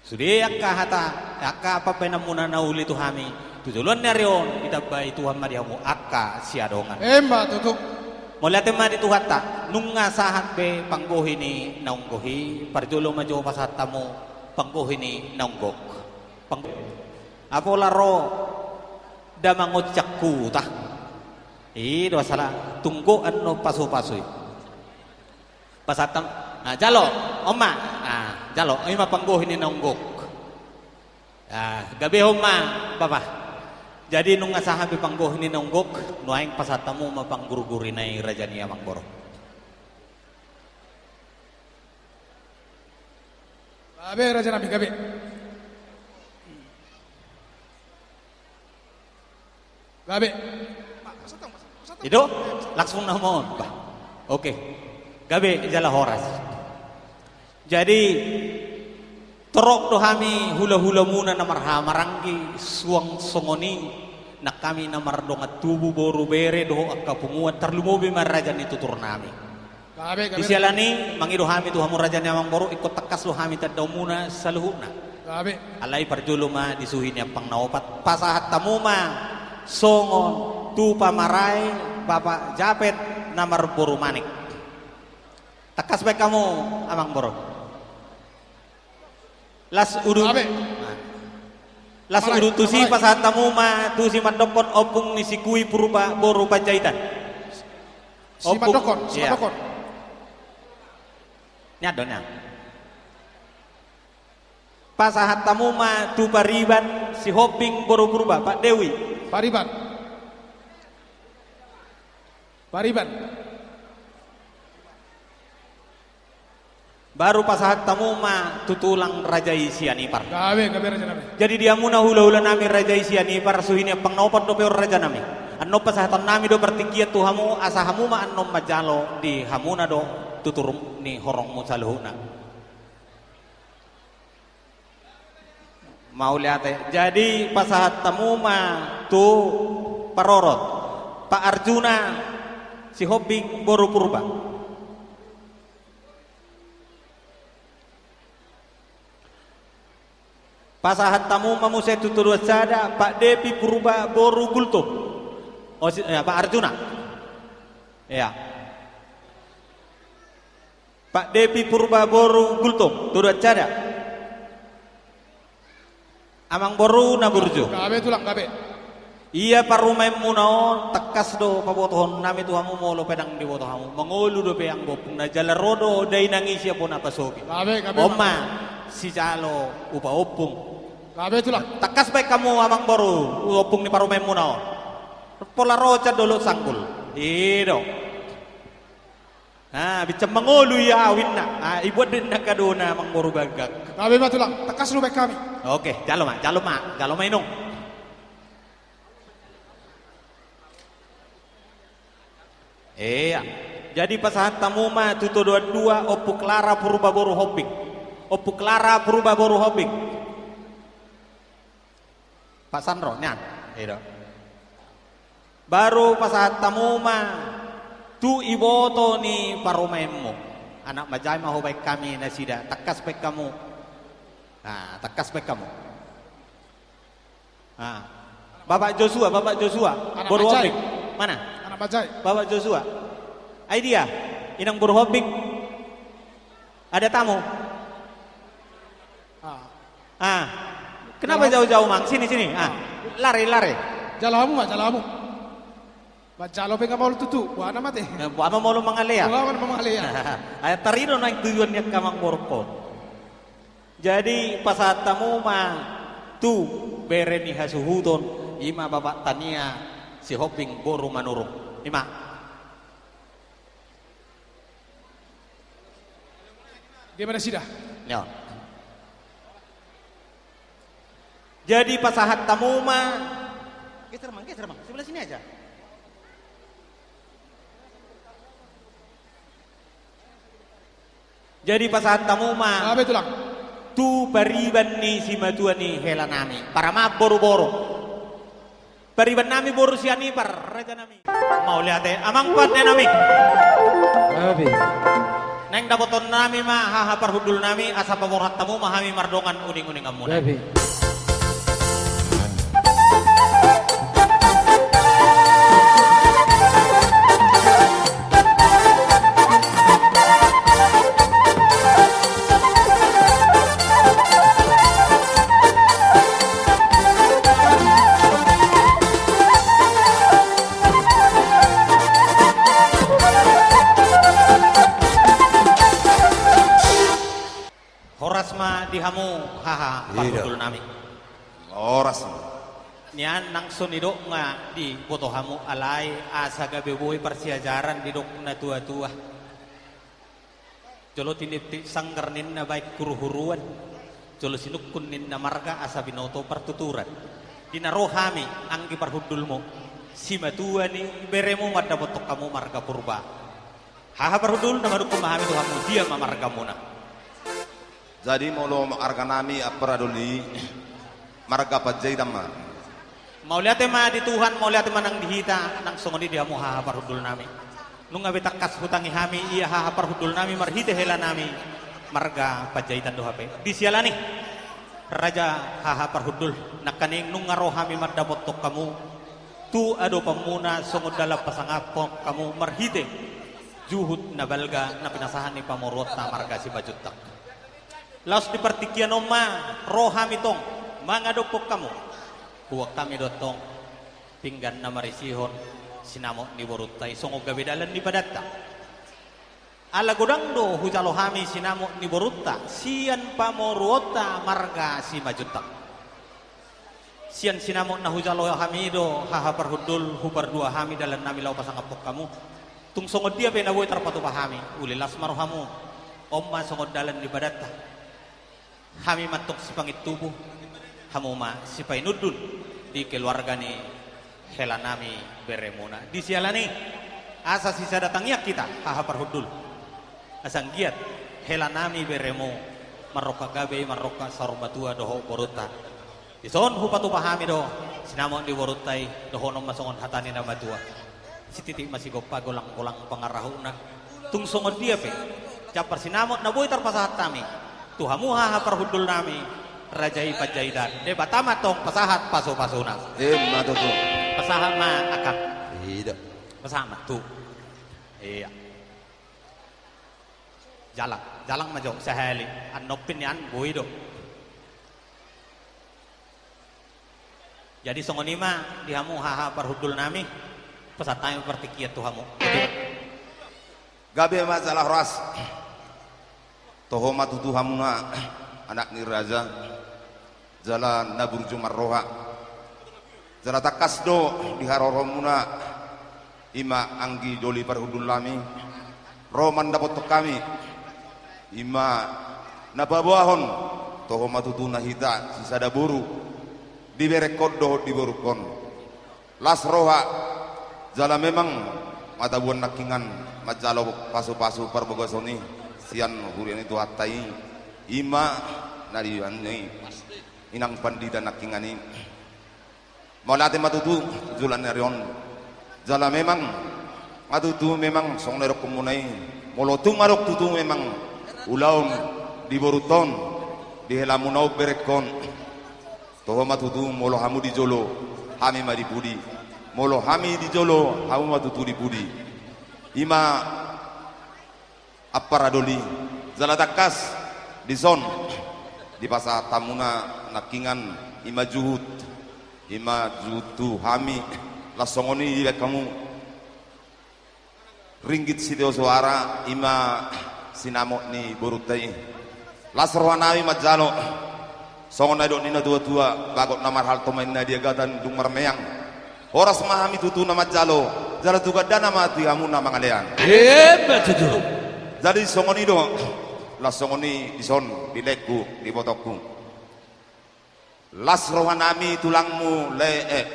Sude angka hata, angka pambahenanmuna na uli tu hami, tu joloan ni ari on, ditambai Tuhan ma di hamu angka siadongan. Emma tutu. Mauliate ma di Tuhanta, nunga sahat be panggohi ni naung gok i, parjolo ma jo pasahat hamu panggohi ni naung gok. Pang-, apola ro damang oncang huta. I do asal tung gok annon pasupasu i. Pasahat hamu, ah, jalo, on ma, ah, jalo, i ma panggohi ni naung gok. Ah, gabehon ma, bapa. Jadi nunga sahat be panggohi ni naung gok, nuaeng pasahat hamu ma panggurgurina i, raja ni amangboru. Gabe, raja nami, gabe. Gabe. I do, langsung nama on, bah. Oke. Gabe jala horas. Jadi, torop do hami hulahulamuna na marhahamaranggi, suang songon i nang hami na mardongan tubu, boru, bere dohot angka punguan, tarlumobi ma raja ni tutur nami. Gabe, gabe. Di siala ni i, mangido hami tu hamu raja ni amangboru, ingkon tangkas do hami tandaonmuna saluhutna. Gabe. Alai parjolo ma di suhi ni ampang na opat, pasahat hamu ma songon tu pamarae Bapak Japet na marboru Manik. Tangkas baen hamu, amangboru. Las udut. Gabe. Las udut tusi, pasahat hamu ma tu simandokkon, ompung ni si Kui Purba boru Panjaitan. Simandokkon, iya. Simandokkon. Nian do, nian. Pasahat hamu ma tu Pariban, Sihombing boru Purba, Pak Dewi. Pariban. Pariban. Baru pasahat hamu ma tu tulang raja i Sianipar. Gabe, gabe, raja nami. Jadi di hamuna hulahula nami raja i Sianipar, suhi ni ampang na opat dope on, raja nami. Annon pasahaton nami do partingkian tu hamu, asa hamu ma annon manjalo di hamuna do tutur ni horongmu saluhutna. Mauliate. Jadi pasahat hamu ma tu parorot. Pak Arjuna Sihombing boru Purba. Pasahat hamu ma muse tu todoan sada, Pak Depi Purba boru Gultom. Oh, si-, ya, Pak Arjuna. Ya. Pak Depi Purba boru Gultom, todoan sada. Amang boru na burju. Gabe tulang, gabe. Ia parumaenmuna on, tangkas do pabotohon nami tu hamu molo pe ndang diboto hamu. Mangolu dope anggo ompungna, jala ro do dainang i sian bona pasogi. Gabe, gabe. On ma, sijalo upa ompung. Gabe tulang. Tangkas baen hamu amang boru, ompung ni parumaenmuna on. Pola ro sian Dolok Sanggul. I do. Ah, bincang mangolu ia awinna. Ah, ibuat do inna kadona amang boru Gagak. Gabe ma tulang, tangkas do baen hami. Oke, jalo ma, jalo ma, jalo ma inong. Iya. Jadi pasahat hamu ma tu todoan dua, Ompu Klara Purba boru Hombing. Ompu Klara Purba boru Hombing. Pak Sanro, nian. I do. Baru pasahat hamu ma tu iboto ni parumaenmu. Anak manjae ma hubaen hami nasida, tangkas baen hamu. Nah, tangkas baen hamu. Nah. Bapak Joshua, Bapak Joshua. Anak boru manjae. Hombing. Mana? Anak manjae. Bapak Joshua. Ai dia, inang boru Hombing. Ada tamu. Ah. Ah. Kenapa jauh-jauh, Mang? Sini, sini. Ah. Lari, lari. Jalo hamu ma, jalo hamu. Manjalo pe nga maol tutu, boha na mate. Eh, boha ma molo mangalea. Boha ma mangalea. Ai tarido naeng tujuan ni angka amang boru on. Jadi pasahat hamu ma tu bere ni hasuhuton, i ma Bapak Tania Sihombing boru Manurung. I ma. Dia mana sida? Ya. Jadi pasahat hamu ma. Geser, Mang, geser, Mang. Sebelah sini aja. Jadi pasahat hamu ma. Gabe tulang. Tu pariban ni simatua ni hela nami. Paramaan boru-boru. Pariban nami boru Sianipar, raja nami. Mauliate, amang pande nami. Gabe. Naeng dapothon nami ma haha parhundul nami, asa paborhat hamu ma hami mardongan uning-uningan muna. Gabe. Horas ma di hamu haha parhundul nami. Horas. Nian nang songon i do nga diboto hamu, alai asa gabe boi parsiajaran didok na tua-tua. Jolo tiniptip sanggar ninna baen huru-huruan. Jolo sinungkun ninna marga asa binoto partuturan. Di na ro hami anggi parhundulmu, simatua ni beremu mandapothon hamu marga Purba. Haha parhundul, na manungkun ma hami tu hamu, dia ma margamuna? Jadi molo marga nami ampara doli, marga Panjaitan ma. Mauliate ma di Tuhan, mauliate ma nang di hita, nang songon i di hamu haha parhundul nami. Nunga be tangkas hutangi hami ia haha parhundul nami marhite hela nami marga Panjaitan do hape. Di siala ni i, raja haha parhundul, nangkaning nunga ro hami mandapothon hamu tu adopanmuna songon dalan pasangaphon hamu marhite juhut na balga na pinasahat ni pamoruonta marga Simanjuntak. Laos di partingkian on ma ro hami tong mangadophon hamu. Huboan hami do tong pinggan na marisihon sinamot ni borunta i songon gabe dalan ni padanta. Ala godang do hujalo hami sinamot ni borunta sian pamoruonta marga Simanjuntak. Sian sinamot na hujalo hami do haha parhundul, hupardua hami dalan nami laho pasangaphon hamu. Tung songon dia pe na boi tarpatupa hami, uli las ma rohamu. On ma songon dalan ni padanta. Hami ma antong sipangintubu, hamu ma sipainundun di keluarga ni hela nami beremuna. Di siala ni i, asa sisada tangiang hita haha parhundul. Asa anggiat hela nami beremu marrongkap gabe, marrongkap saur matua dohot borunta. Dison hupatupa hami do sinamot ni borunta i, dohonon ma songon hata ni na matua: Sititik ma sigompa, golang-golang pangarahutna. Tung songon dia pe jambar sinamot na boi tarpasahat hami tu hamu haha parhundul nami, raja i Panjaitan, Debata ma tong pasahat pasu-pasuna. Ima tutu. Pasahat ma, Akang. Ida. Pasahat ma tu. Ia. Jalang, jalang ma jo sahali. Annon pe nian boi do. Jadi songon i ma di hamu haha parhundul nami, pasahat hami partingkian tu hamu. Gabe ma jala horas. Toho ma tutu hamuna anak ni raja, jala na burju marroha. Jala tangkas do di haroroanmuna, ima anggi doli parhundul nami, ro mandapothon hami, ima na paboahon, toho ma tutu na hita sisada boru, di berengkon dohot di borungkon. Las roha, jala memang matabuan nangkingan manjalo pasu-pasu parbagason i sian huria ni Tuhanta i, ima na dian ni inang pandita nangkingan i. Mauliate ma tutu tu joloan ni ari on. Jala memang, nga tutu memang songon na didokhonmuna i, molo tung adong tutu memang ulaon di borunta on, di helamuna on berengkon, toho ma tutu, molo hamu di jolo, hami ma di pudi. Molo hami di jolo, hamu ma tutu di pudi. Ima ampara doli. Jala tangkas dison dipasahat hamuna nangkingan ima juhut. Ima juhut tu hami, las songon i dibaen hamu. Ringgit sitio soara, ima sinamot ni borunta i. Las roha nami manjalo. Songon na nidok ni na tua-tua, bagot na marhalto ma inna di agatan dung marmeang. Horas ma hami tutu na manjalo, jala tu gandana ma di hamu na mangalean. Ima tutu. Jadi songon i do, las songon i dison di laengku, di ibotongku. Las roha nami tulangmu lae, eh,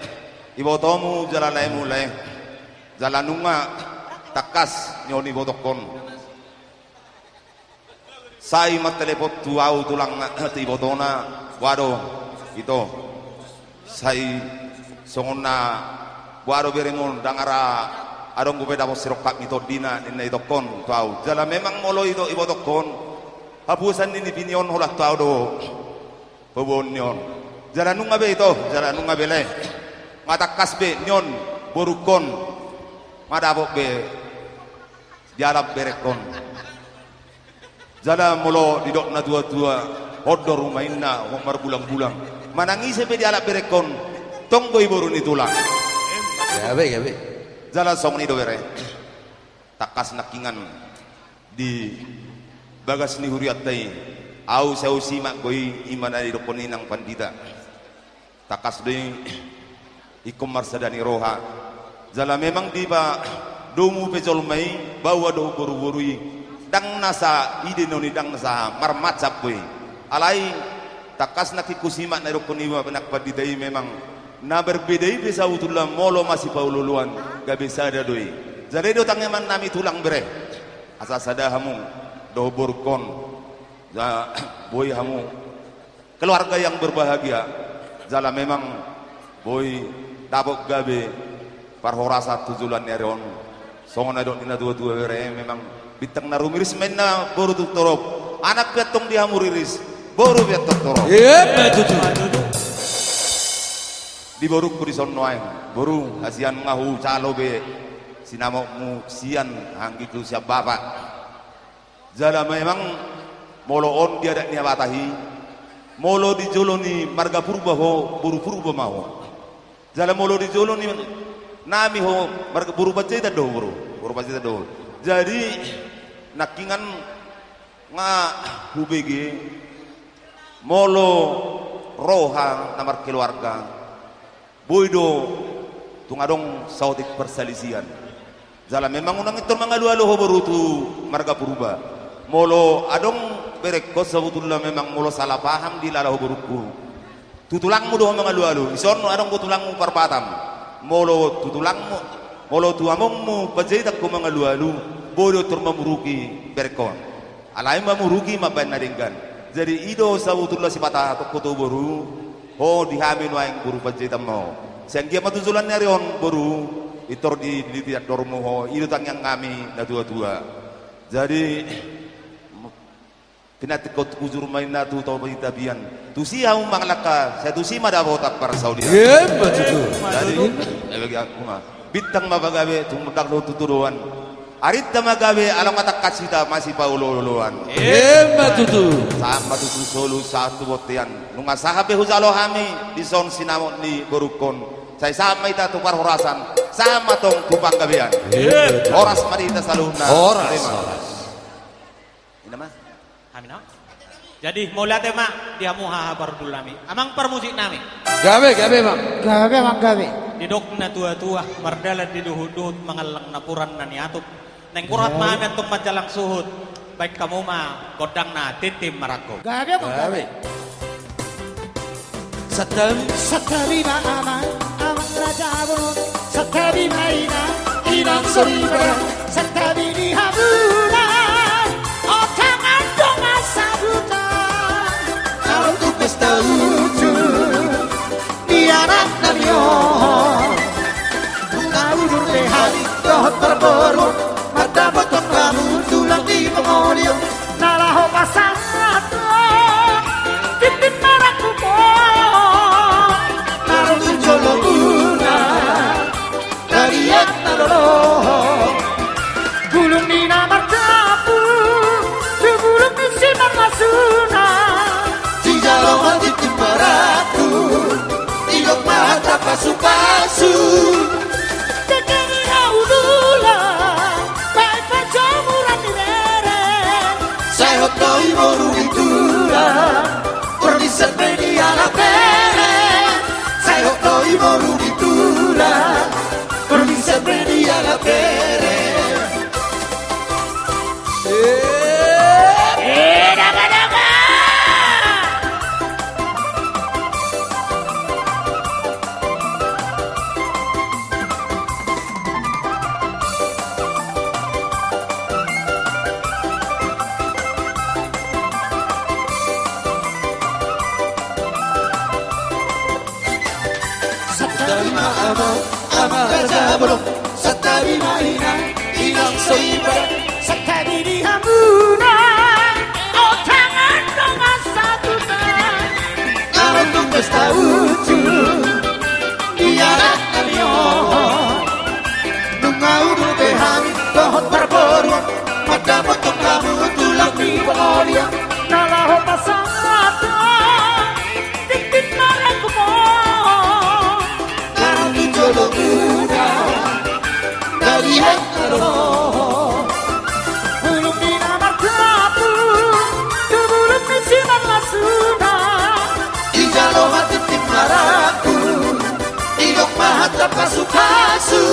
ibotomu jala laemu lae. Jala nunga tangkas nion ibotongkon. Sai martelepon tu ahu tulang, tu ibotona, boha do ito. Sai songon na boha do beremu, ndang ra adong dope dapot sirongkap ni tondina, ninna itongkon tu ahu. Jala memang molo ito ibotongkon, hapusan ni nipi ni on holan tu ahu do paboaon ni on. Jala nunga be ito, jala nunga be lae. Nga tangkas be nion borungkon, nga dapot be dialap berengkon. Jala molo didok na tua-tua, hot do ruma inna, hot marbulang-bulang. Manang ise pe dialap berengkon, tong do i boru ni tulang. Gabe, gabe. Jala songon i do bere. Tangkas nangkingan di bagas ni hurianta i, ahu sai usimak do i, ima na didokhon inang pandita. Tangkas do i ingkon marsada ni roha. Jala memang dipadomu pe jolma i, baoa do boru-boru i. Ndang nasa ide noni, ndang nasa marmansab do i. Alai tangkas nangkin husimak na didokhon ni inang pandita i, memang na berbeda i pe sabotulna molo masipaolo-oloan, gabe sada do i. Jala i do tangiangnami tulang bere. Asa sada hamu dohot borungkon. Ja, boi hamu keluarga yang berbahagia. Jala memang boi dapot gabe parhorasan tu joloan ni ari on. Songon na nidok ni na tua-tua bere, memang bintang na rumiris ma inna boru tu torop. Anak pe antong di hamu riris, boru pe antong torop. Ima tutu. Di borungku dison nuaeng, boru, hasian nga hujalo be sinamotmu sian anggingku sian bapak. Jala memang molo on di adat ni habatahi, molo di jolo ni marga Purba ho, boru Purba ma ho. Jala molo di jolo ni nami ho, marga boru Panjaitan do ho, boru, boru Panjaitan do ho. Jadi nangkingan nga hubege molo roha na markeluarga. Boi do tung adong saotik parsalisian. Jala memang unang intor mangalu-alu ho boru tu marga Purba. Molo adong berengkon sabotulna memang molo salah paham dilala ho borungku. Tu tulangmu do ho mangalu-alu. Dison adong do tulangmu parbatam. Molo tu tulangmu, molo tu amongmu Panjaitan ho mangalu-alu, boi do tor mamuruki berengkon. Alai mamuruki mambaen na denggan. Jadi i do sabotulna sipata tongko tu boru. Ho di hami nuaeng boru Panjaitan ma ho. Sai anggiat ma tu joloan ni ari on boru, pintor diliti andormu ho, i do tangiang hami na tua-tua. Jadi, pinantikhon hujur ma inna tu Toba ni Tapian. Tusi hamu mangalangka, sai tusi ma dapotan parsaulian. Emma tutu. Jadi, eh, bagi aku ma. Bintang ma pagabe, tumundalhon tu tudoan. Arinta ma gabe, ala ma tangkas hita masipaolo-oloan. Emma tutu. Sahat ma tutu solu, sahat tu bontean. Nunga sahat be hujalo hami dison sinamot ni borungkon. Sai sahat ma hita tu parhorasan, sahat ma tong tu panggabean. Emma tutu. Horas ma di hita saluhutna. Horas. Terima kasih. Ina ma. Hami na. Jadi, mauliate ma di hamu haha parhundul nami. Amang parmusik nami. Gabe, gabe, Amang. Gabe, Amang, gabe. Didok na tua-tua, mardalan di duhut-duhut, mangallang napuran na niatup. Naeng borhat ma hami antong manjalang suhut. Baen hamu ma gondang na tintin marangkup. Gabe, Amang, gabe. Gabe. Santabi. Santabi ma amang, amang raja bolon. Santabi ma inang, inang soripada. Santabi ni hamuna, otangan dongan sahuta. Naung tu pesta uju, di anak nami on. Nunga udur be hami, dohot parboruon, mandapothon hamu tulang ni pangoli on. Na laho pasahat tintin marangkup on, na ro tu jolo muna, na liat na lolo. Bulung ni na mardapu, tu bulung ni simarlasuna. Dijalo ma tintin marangkup, didok ma hata pasu-pasu. Dengke ni hau tulang, baen pajomuran ni bere. Sai hot do i boru ni tulang, pordisan be di anak bere. Sai hot do i boru ni tulang, pordisan be di anak bere. Eh, daba, daba. Santabi ma amang, amang raja bolon. Santabi ma inang, inang soripada. Santabi di hamuna, otangan dongan sahuta. Naung tu pesta uju, di anak nami on. Nunga udur be hami, dohot parboruon, mandapothon hamu tulang ni pangoli on. Na laho pasahat tintin marangkup on, na ro tu jolo muna, na liat na lolo. Bulung ni na mardapu, tu bulung ni simarlasuna. Dijalo ma tintin marangkup, didok ma hata pasu-pasu.